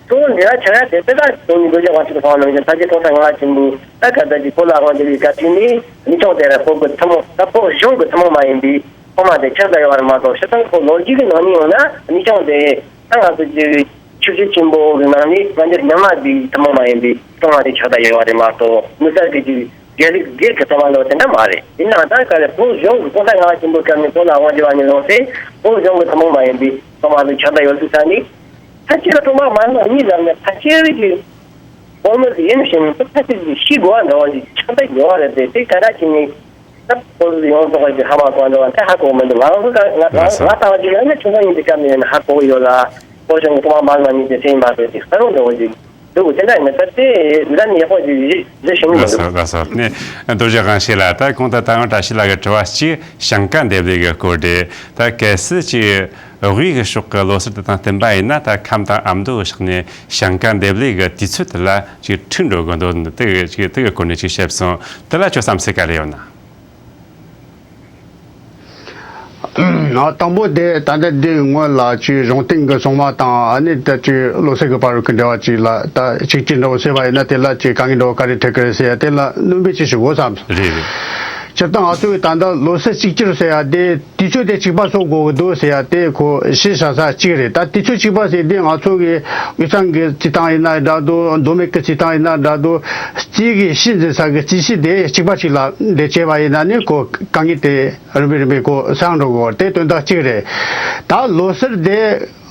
གཙོ་བོ་འབྲེལ་བ་ཆགས་ཡ་དེ་དཔེ་ད་དོན་གྱི་དགོས་ཀྱི་བ་ཅིག་ཐོག་ནང་བཞིན་ཕལ་ཆེར་གོང་ས་ལྔ་པ་ཆེན་པོ་ད་ག་ད་ཅིག་བོད་ལ་དབང་བསྒྱུར་བའི་བཀའ་དྲིན་ནི་གནས་ཆུང་དེ་ར་བོད་ཀྱི་ཐུན་མོང་ད་བོད་གཞུང་གི་ཐུན་མོང་མ་ཡིན་པའི་ཐོག་མ་དེ་ཆགས་ད་ཡོད་བ་རེད་མ་གཏོགས། སྤྱིར་བཏང་ཁོ་ལོ་རྒྱུས་ཀྱི་ནང་ནས་ཡོང་ན་གནས་ཆུང་དེ་ད་ང་ཚོ་ཅིག་ཆོས་བརྒྱུད་ཆེན་པོ་གི་ནང་ནས་དབང་བསྒྱུར་རྙིང་མ་དེའི་ཐུན་མོང་མ་ཡིན་པའི་ཐོག་མ་དེ་ཆགས་ད་ཡོད་བ་རེད་མ་གཏོགས། དངོས་གསལ་གྱི་ཅིག་རྒྱལ་རིགས་སྒེར་གྱི་ཐོག་མ་ལོ་དེ་འདྲ་མ་རེད། ཡིན་ནའང་ད་ག་ལེ་བོད་གཞུང་གི་གོང་ས་ལྔ་པ་ཆེན་པོའི་སྐབས་ནས་བོད་ལ་དབང་བསྒྱུར་བ་ནས་ལོག་སྟེ་བོད་གཞུང་གི་ཐུན་མོང་མ་ཡིན་པའི་ཐོག་མ་དེ་ཆགས་ད་ཡོད་དུས་ས་ནས། ད་ཁྱེད་ལ་གྲོང་པ་མ་ནོར་གཉིས་ལབ་ནས་ཕལ་ཆེར་གྱི་བོད་མི་ཡིན་ཞིང་ད་ཕལ་ཆེར་གྱི་ཤི་དགོས་པ་འདྲ་བ་ཞིག་ཆགས་ད་ཡོད་རེད་དེ། དེ་ག་འདྲ་བྱས་ནས་ད་བོད་ཡོངས་རྫོགས་ཀྱི་ཧ་མ་གོ་འདྲ་བ་དེ་ཧ་གོ་མི་འདུག་ང་ཚོ་ད་ང་ང་ལགས་སོ། ང་ལྟ་བ་ཅིག་ཡང་ན་ཆུང་ས་ཡིན་དུས་སྐབས་ནས་ཡང་ཧ་གོ་གི་ཡོད་ལ། བོད་གཞུང་གི་གྲོང་པ་མ་ནོར་གཉིས་དེ་སེམས་མ་བཟོད་ཅིག་ས་རུང་འདྲ་བ་ཞིག་འདུག་དེ་འདྲ་ཡིན་ན་ད་དེ་ལ་ནི་ཡག་པོ་ཞིག་རེད་ཞུ་མི་ལགས་འདུག་སོ། ལགས་སོ། ནས་རྡོ་རྗེ་དབང་ཕྱུག་ལགས། ད་གོང་དུ་ད་ཡང་བཀྲ་ཤིས་ལགས་ཀྱི་དྲི་བ་གཅིག་ཞིང་ཁ་འདེབས་ལས་ཀྱི་སྐོར་རེད། ད་གལ་སྲིད་ཅིག་དབུས་ཀྱི་ཕྱོགས་ཀྱི་ལོ་གསར་དེ་དང་བསྟུན་པ་ཡིན་ན། ད་ཁམས་དང་ཨ་མདོ་གི་ཕྱོགས་ནས་ཞིང་ཁ་འདེབས་ལས་ཀྱི་དུས་ཚོད་དེ་ལ་ཅིག་འཁྲུག་འགྲོ་གི་འདུག་དེ་གི་ཅིག་དེ་གི་སྐོར་ནས་ཅིག་བཤད་སོང་། དེ་ལ་ཁྱོད་བསམ་ཚུལ་ག་རེ་ཡོད་ན། ཨ་དང་པོ་དེ་ད་ལྟ་འདི་སྔོན་ལ་ཅིག་གཞུང་བསྟེན་གྱི་སྲུང་མ་དང་ཨ་ནི་ད་ཅིག་ལོ་གསར་གྱི་བར་གྱི་འབྲེལ་བ་ཅིག་ལ་ད་ཅིག་ཅིག་འདྲ་བོ་ཟེར་བ་ཡིན་ན། དེ་ལ་ཅིག་དཀའ་ངལ་འདྲ་བོ་ག་རེ་འཕྲད་ཀྱི་རེད་ཟེར་ཡ་དེ་ལ་སྣོན་པ་ཅིག་ཞུ་དགོས་བསམ་སོང་། རེད་རེད། སྤྱིར་བཏང་ང་ཚོ་གི་ད་ལྟ་ལོ་གསར་གཅིག་གྱུར་ཟེར་ཡ་དེ་དུས་ཚོད་དེ་གཅིག་པ་བཟོ་དགོས་ཀྱི་འདུག་ཟེར་ཡ་དེ་ཁོ་ཤེས་བྱ་ས་གཅིག་རེད། ད་དུས་ཚོད་གཅིག་པ་ཟེར་དུས་ང་ཚོ་གི་དབུས་གཙང་གི་རྩིས་སྟངས་ཡིན་ན་འདྲ་འདུག་མདོ་སྨད་ཀྱི་རྩིས་སྟངས་ཡིན་ན་འདྲ་འདུག་རྩིས་ཀྱི་ཤིང་འཛིན་ས་གི་རྩིས་གཞི་དེ་གཅིག་པ་ཞིག་ལ་འདེད་བྱས་པ་ཡིན་ན་ནི་ཁོ་དཀའ་ངལ་དེ་རིམ་པས་རིམ་པས་ཁོ་སངས་འགྲོ་དགོས་དེ་དོན་དག་གཅིག་རེད། ད་ལོ་གསར་དེ་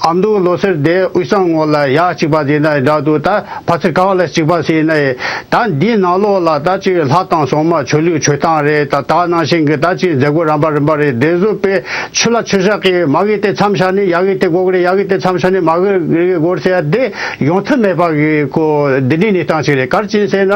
ཨ་མདོའི་ལོ་གསར་དེ་དབུས་གཙང་ངོས་ལ་ཡ་གཅིག་པ་ཟེར་ན་འདྲ་འདུག་ད་ཕར་ཚུར་ག་བ་ལ་གཅིག་པ་ཟེར་ན་ཡང་ད་འདིའི་ནང་ལོགས་ལ་ད་ཅིག་ལྷ་དང་སྲུང་མ་ཆོས་ལུགས་མཆོད་སྟངས་རེད། ད་ད་ནང་བཞིན་གྱི་ད་ཅིག་མཛད་སྒོ་རིམ་པ་རིམ་པ་རེད། དེ་བཟོ་པའི་ཆོས་ལ་ཆོས་ཕྱོགས་ཀྱི་མ་གི་དེ་མཚམས་བཞག་ནས་ཡ་གི་དེ་དགོས་ཀྱི་རེད། ཡ་གི་དེ་མཚམས་བཞག་ནས་མ་གི་རེད་དགོས་རེད་ཟེར་ཡ་དེ་ཡོང་ཐབས་མེད་པ་གི་ཁོ་འདི་འདྲའི་གནས་སྟངས་ཅིག་རེད། ག་རེ་བྱས་ཟེར་ན་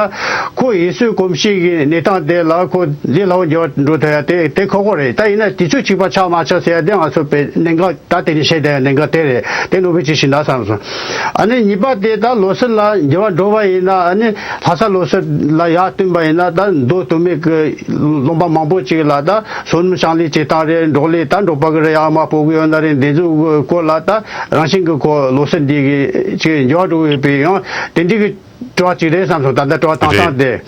ཁོ་ཡེ་ཤུ་གོམས་གཤིས་ཀྱི་གནས་སྟངས་དེ་ལ་ཁོ་འདི་ལྷ་བོ་འགྱུར་བ་འགྲོ་ཐུབ་ཡ་དེ་དེ་ཁག་པོ་རེད། ད་ཡིན་ན་དུས་ཚོད་གཅིག་པ་ཆགས་མ་ཆགས་ཟེར་ཡ་དེ་ང་ཚོ་དཔེ་གནད་འགག་ད་དེ་ནས་བཤད་བསྡད་ཡ་གནད་འགག་དེ་རེད། དེ་ནོར་བུ་ཅིག་ཤིག་ན་བསམ་སོང་། ཨ་ནི་གཉིས་པ་དེ་ད་ལོ་གསར་ལ་འགྱུར་བ་འགྲོ་བ་ཡིན་ན། ཨ་ནི་ལྷ་ས་ལོ་གསར་ལ་ཡར་བསྟུན་པ་ཡིན་ན་ད་མདོ་སྟོད་སྨད་ཀྱི་ལུང་པ་མང་པོ་ཅིག་ལ་ད་བསོད་ནམས་བྱིན་རླབས་བྱེད་སྟངས་རེད། འབྲོག་ལས་ད་འབྲོག་པ་གི་རེད། ཡར་མར་སྤོ་གི་ཡོད་ན་རེད། འདི་ཚོའི་སྐོར་ལ་ད་རང་བཞིན་གྱི་ཁོ་ལོ་གསར་འདི་གི་ཅིག་འགྱུར་བ་འགྲོ་གི་ཡོད་པའི་ཡང་དེ་འདྲའི་གི་དྲི་བ་གཅིག་རེད་བསམ་སོང་། ད་ལྟ་དྲི་བ་བཏང་སྟངས་དེ། རེད་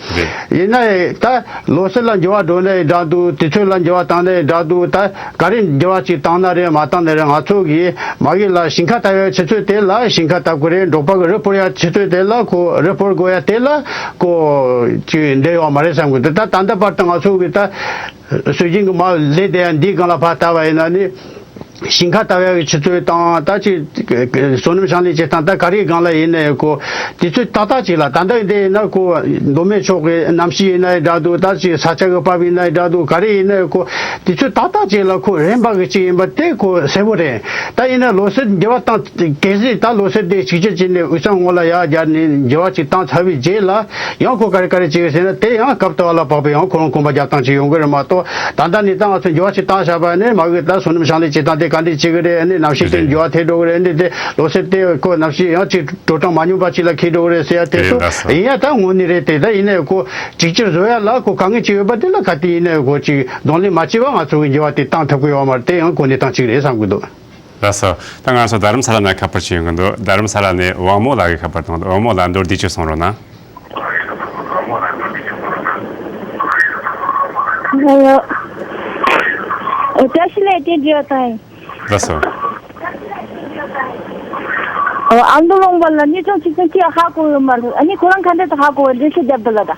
རེད། ཡིན་ན་ད་ལོ་གསར་ལ་འགྱུར་བ་འགྲོ་ནའི་འདྲ་འདུག་དུས་ཚོད་ལ་འགྱུར་བ་བཏང་ནའི་འདྲ་འདུག་ད་ག་རེ་འགྱུར་བ་ཅིག་བཏང་ན་རེད་མ་བཏང་ན་རེད། ང་ཚོ་གིས་མ་གི་ལ་ཞིང་ཁ་བཏབ་ཡ་ཆུ་ཚོད་དེ་ལ་ཞིང་ཁ་བཏབ་དགོས་རེད། འབྲོག་པ་གི་རི་སྤོར་ཡ་ཆུ་ཚོད་དེ་ལ་ཁོ་རི་སྤོར་དགོས་ཡ་དེ་ལ་ཁོ་ཅིག་འབྲེལ་ཡོད་མ་རེད་བསམ་གི་འདུག་ད་ད་ལྟ་བར་དུ་ང་ཚོ་གིས་ད་སྲོལ་རྒྱུན་གི་མ་ལས་དེ་ཡ་འདིའི་སྒང་ལ་ཕར་བལྟ་བ་ཡིན་ན་ནི། ཞིང་ཁ་བཏབ་ཡག་གི་ཆུ་ཚོད་དང་ད་ཅིག་བསོད་ནམས་བྱིན་རླབས་བྱེད་སྟངས་ད་ག་རེའི་སྒང་ལ་ཡིན་ནའི་ཁོ་དུས་ཚོད་ཏག་ཏག་ཅིག་ལ། ད་ལྟ་འདི་ཡིན་ན་ཁོ་མདོ་སྨད་ཕྱོགས་ཀྱི་གནམ་གཤིས་ཡིན་ནའི་འདྲ་འདུག་ད་ཅིག་ས་ཆ་གི་བབ་ཡིན་ནའི་འདྲ་འདུག་ག་རེ་ཡིན་ནའི་ཁོ་དུས་ཚོད་ཏག་ཏག་ཅིག་ལ་ཁོ་རན་པ་གི་ཅིག་ཡིན་པ་དེ་ཁོ་གསལ་པོ་རེད། ད་ཡིན་ན་ལོ་གསར་འགྱུར་བ་བཏང་གལ་སྲིད་ད་ལོ་གསར་དེ་གཅིག་གྱུར་བྱས་ནས་དབུས་གཙང་ངོས་ལ་ཡར་སྦྱར་ནས་འགྱུར་བ་ཅིག་བཏང་ཚར་བའི་རྗེས་ལ། ཡང་ཁོ་ག་རེ་ག་རེ་བྱེད་ཀྱི་ཟེར་ན་དེ་ཡང་སྐབས་དུ་བ་ལ་བབས་པའི་ཡང་ཁོ་རང་གོམ་པ་རྒྱག་སྟངས་ཅིག་ཡོང་གི་རེད་མ་གཏོགས། ད་ལྟ་ནས་ད་ང་ཚོ་འགྱུར་བ་ཅིག་བཏང་བཞག་པ་ནི་མ་གི་ད་བསོད་ནམས་བྱིན་རླབས་བྱེད་སྟངས་དེ་ག་འདྲས་བྱེད་ཀྱི་རེད། ཨ་ནི་གནམ་གཤིས་དེ་འགྱུར་བ་ཐེབས་འགྲོ་གི་རེད། ཨ་ནི་དེ་ལོ་གསར་དེ་ཁོ་གནམ་གཤིས་ཡང་ཅིག་དྲོ་གྲང་མ་སྙོམས་པ་ཅིག་ལ་འཁེལ་འགྲོ་གི་རེད་ཟེར་ཡ་དེ་ཚོ་ཡིན་ཡ་ད་དངོས་གནས་རེད། དེ་ད་ཡིན་ནའི་ཁོ་གཅིག་གྱུར་བཟོ་ཡ་ལ་ཁོ་དཀའ་ངལ་ཅིག་ཡོད་པ་དེ་ལ་ག་དུས་ཡིན་ནའི་ཁོ་ཅིག་གདོང་ལེན་མ་བྱས་པ་ང་ཚོ་གི་འགྱུར་བ་དེ་བཏང་ཐུབ་ཀྱི་ཡོད་མ་རེད། དེ་ཡང་གོ་གནས་སྟངས་ཅིག་རེད་བསམ་གི་འདུག་ལགས་སོ། ད་ང་ཚོ་རྡ་རམ་ས་ལ་ནས་ཁ་པར་ཅིག་ཡོང་གི་འདུག་རྡ་རམ་ས་ལ་ནས་དབང་མོ་ལགས་ཀྱིས་ཁ་པར་བཏང་འདུག་དབང་མོ་ལགས་མདོར་བསྡུས་ཅིག་གསུང་རོགས་གནང་། ཧེ་ལོ། ཨོ་བཀྲ་ཤིས་བདེ་ལེགས་དྲི་བ་དང་། ལགས་སོ། ཨོ་ཨ་མདོ་ལུང་པ་ལ་གནས་ཆུང་ཆེ་ཆུང་ཅིག་ཧ་གོ་ཡོད་མ་རེད། ཨ་ནི་ཁོ་རང་ག་འདྲ་དུ་ཧ་གོ་བ་འགྲེལ་བཤད་རྒྱབ་འདུག་ལ་ད།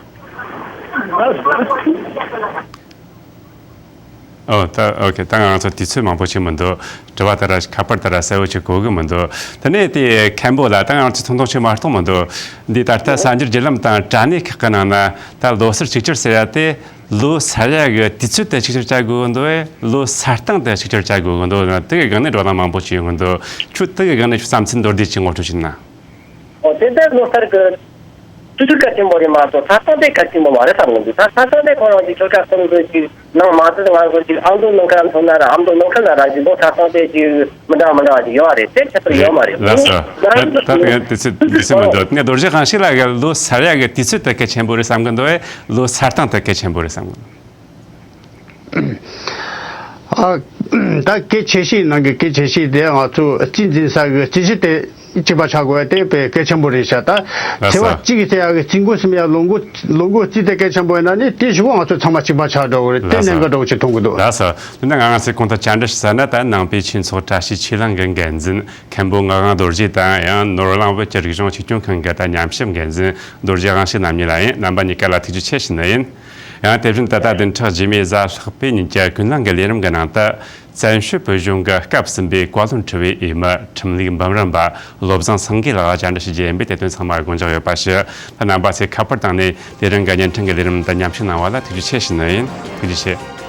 ཨོ་ད་ཨོ་ཁེ། ད་ང་ཚོ་དུས་ཚོད་མང་པོ་ཞིག་མི་འདུག་དྲི་བ་དེ་ར་ཁ་པར་དེ་ར་གསལ་བོ་ཞིག་གོ་གི་མི་འདུག་དེ་ནས་དེ་མཁན་པོ་ལ་ད་ང་ཚོ་ཐུང་ཐུང་ཞིག་མ་གཏོགས་མི་འདུག་འདི་ད་ལྟ་གསར་འགྱུར་བརྒྱུད་ལམ་དང་དྲ་གནས་ཁག་གི་ནང་ན་ད་ལོ་གསར་གཅིག་གྱུར་ཟེར་ཡ་དེ་ལོ་གསར་ཡ་གི་དུས་ཚོད་དེ་གཅིག་གྱུར་བྱ་དགོས་གི་འདུག་བས་ལོ་གསར་སྟངས་དེ་གཅིག་གྱུར་བྱ་དགོས་གི་འདུག་དེ་གི་སྒང་ནས་བགྲོ་གླེང་མང་པོ་ཞིག་ཡོང་གི་འདུག་ཁྱོད་དེ་གི་སྒང་ནས་ཁྱོད་བསམ་ཚུལ་མདོར་བསྡུས་ཅིག་ངོ་སྤྲོད་བྱེད་ན། ཨོ་དེ་ལྟར་ལོ་གསར་གྱི་དུས་ཚོད་གལ་ཆེན་པོ་རེད་མ་གཏོགས་ས་སྟངས་དེ་གལ་ཆེན་པོ་མ་རེད་བསམ་གི་འདུག་ད་ས་སྟངས་དེ་ཁོ་རང་གི་ཆོལ་ཁ་ཁོ་རང་ཚོ་ཅིག་ནང་མ་ཚོད་ང་ཚོ་ཅིག་ཨ་མདོ་ནང་ཁུལ་མཚོན་ན་ར་ཨ་མདོ་ནང་ཁུལ་ལ་ར་ཅིག་ལོ་ས་སྟངས་དེ་ཅིག་མི་འདྲ་མི་འདྲ་བ་ཅིག་ཡོད་རེད། དེ་ཁྱད་པར་ཡོད་མ་རེད། ལགས་སོ། ད་ད་ད་དེ་དུས་ཚོད་དུས་ཚོད་མི་འདུག་ངས་རྡོ་རྗེ་དབང་ཕྱུག་ལགས་ཀྱིས་ལོ་གསར་ཡག་གི་དུས་ཚོད་དེ་གལ་ཆེན་པོ་རེད་བསམ་གི་འདུག་བས་ལོ་གསར་སྟངས་དེ་གལ་ཆེན་པོ་རེད་བསམ་གི་འདུག་ཨ། ད་གལ་ཆེ་ཤོས་ནང་གི་གལ་ཆེ་ཤོས་དེ་ང་ཚོ་རྩིས་འཛིན་ས་གི་རྩིས་གཞི་དེ་ གཅིག་པ་ཆགས་དགོས་དེ་དཔེ་གལ་ཆེན་པོ་རེད་ཤག་ད་ལགས་སོ། ཚེས་པ་གཅིག་གི་ཚེ་ཡག་གི་རྩིས་འགོ་སིམ་ཡ་ལོ་འགོ་ལོ་འགོ་རྩིས་དེ་གལ་ཆེན་པོ་ཡིན་ན་ནི་དེ་གཞུག་གུ་ང་ཚོ་ཚང་མ་གཅིག་པ་ཆགས་འགྲོ་གི་རེད། དེ་ལགས་སོ། གནད་འགག་འདྲ་བོ་ཅིག་མཐོང་གི་འདུག་ལགས་སོ། དེ་ནས་ང་ང་ཚོས་གོང་དུ་བཅར་འདྲི་ཞུས་ས་ན། ད་ནང་པའི་ཆོས་ཚོགས་བཀྲ་ཤིས་ཆོས་གླིང་གི་འགན་འཛིན། མཁན་པོ་ངག་དབང་རྡོ་རྗེ་དང་། ཡང་ནོར་གླིང་བོད་ཀྱི་རིག་གཞུང་ཆིག་སྐྱོང་ཁང་གི་ད་ཉམས་ཞིབ་འགན་འཛིན་རྡོ་རྗེ་དབང་ཕྱུག་རྣམ་གཉིས་ལ་ཡིན། རྣམ་པ་གཉིས་ཀ་ལ་ཐུགས་རྗེ་ཆེ་ཞུ་ནི་ཡིན། ཡང་དེ་བཞིན་ད་ལྟ་བདུན་ཕྲག་རྗེས་མའི་གཟའ་ལྷག་པའི་ཉིན་གྱི་ཀུན་གླེང་གི་ལས་རིམ་གྱི་ནང་དུ། བཙན་བྱོལ་བོད་གཞུང་གི་སྐབས་གསུམ་པའི་བཀའ་བློན་ཁྲི་པའི་འོས་མི་ཁྲིམས་ལུགས་འབུམ་རམས་པ་བློ་བཟང་སེང་གེ་ལགས་ལ་བཅར་འདྲི་ཞུ་རྒྱུ་ཡིན་པས། དེ་དོན་ཚང་མ་དགོངས་འཇགས་ཡོད་པ་ཞུ། ད་རྣམ་པ་ཚོས་ཁ་པར་བཏང་ནས་དེ་རིང་གི་བརྙན་འཕྲིན་གྱི་ལས་རིམ་དུ་མཉམ་ཞུགས་གནང་བ་ལ་ཐུགས་རྗེ་ཆེ་ཞུ་ནི་ཡིན། ཐུགས་རྗེ་ཆེ།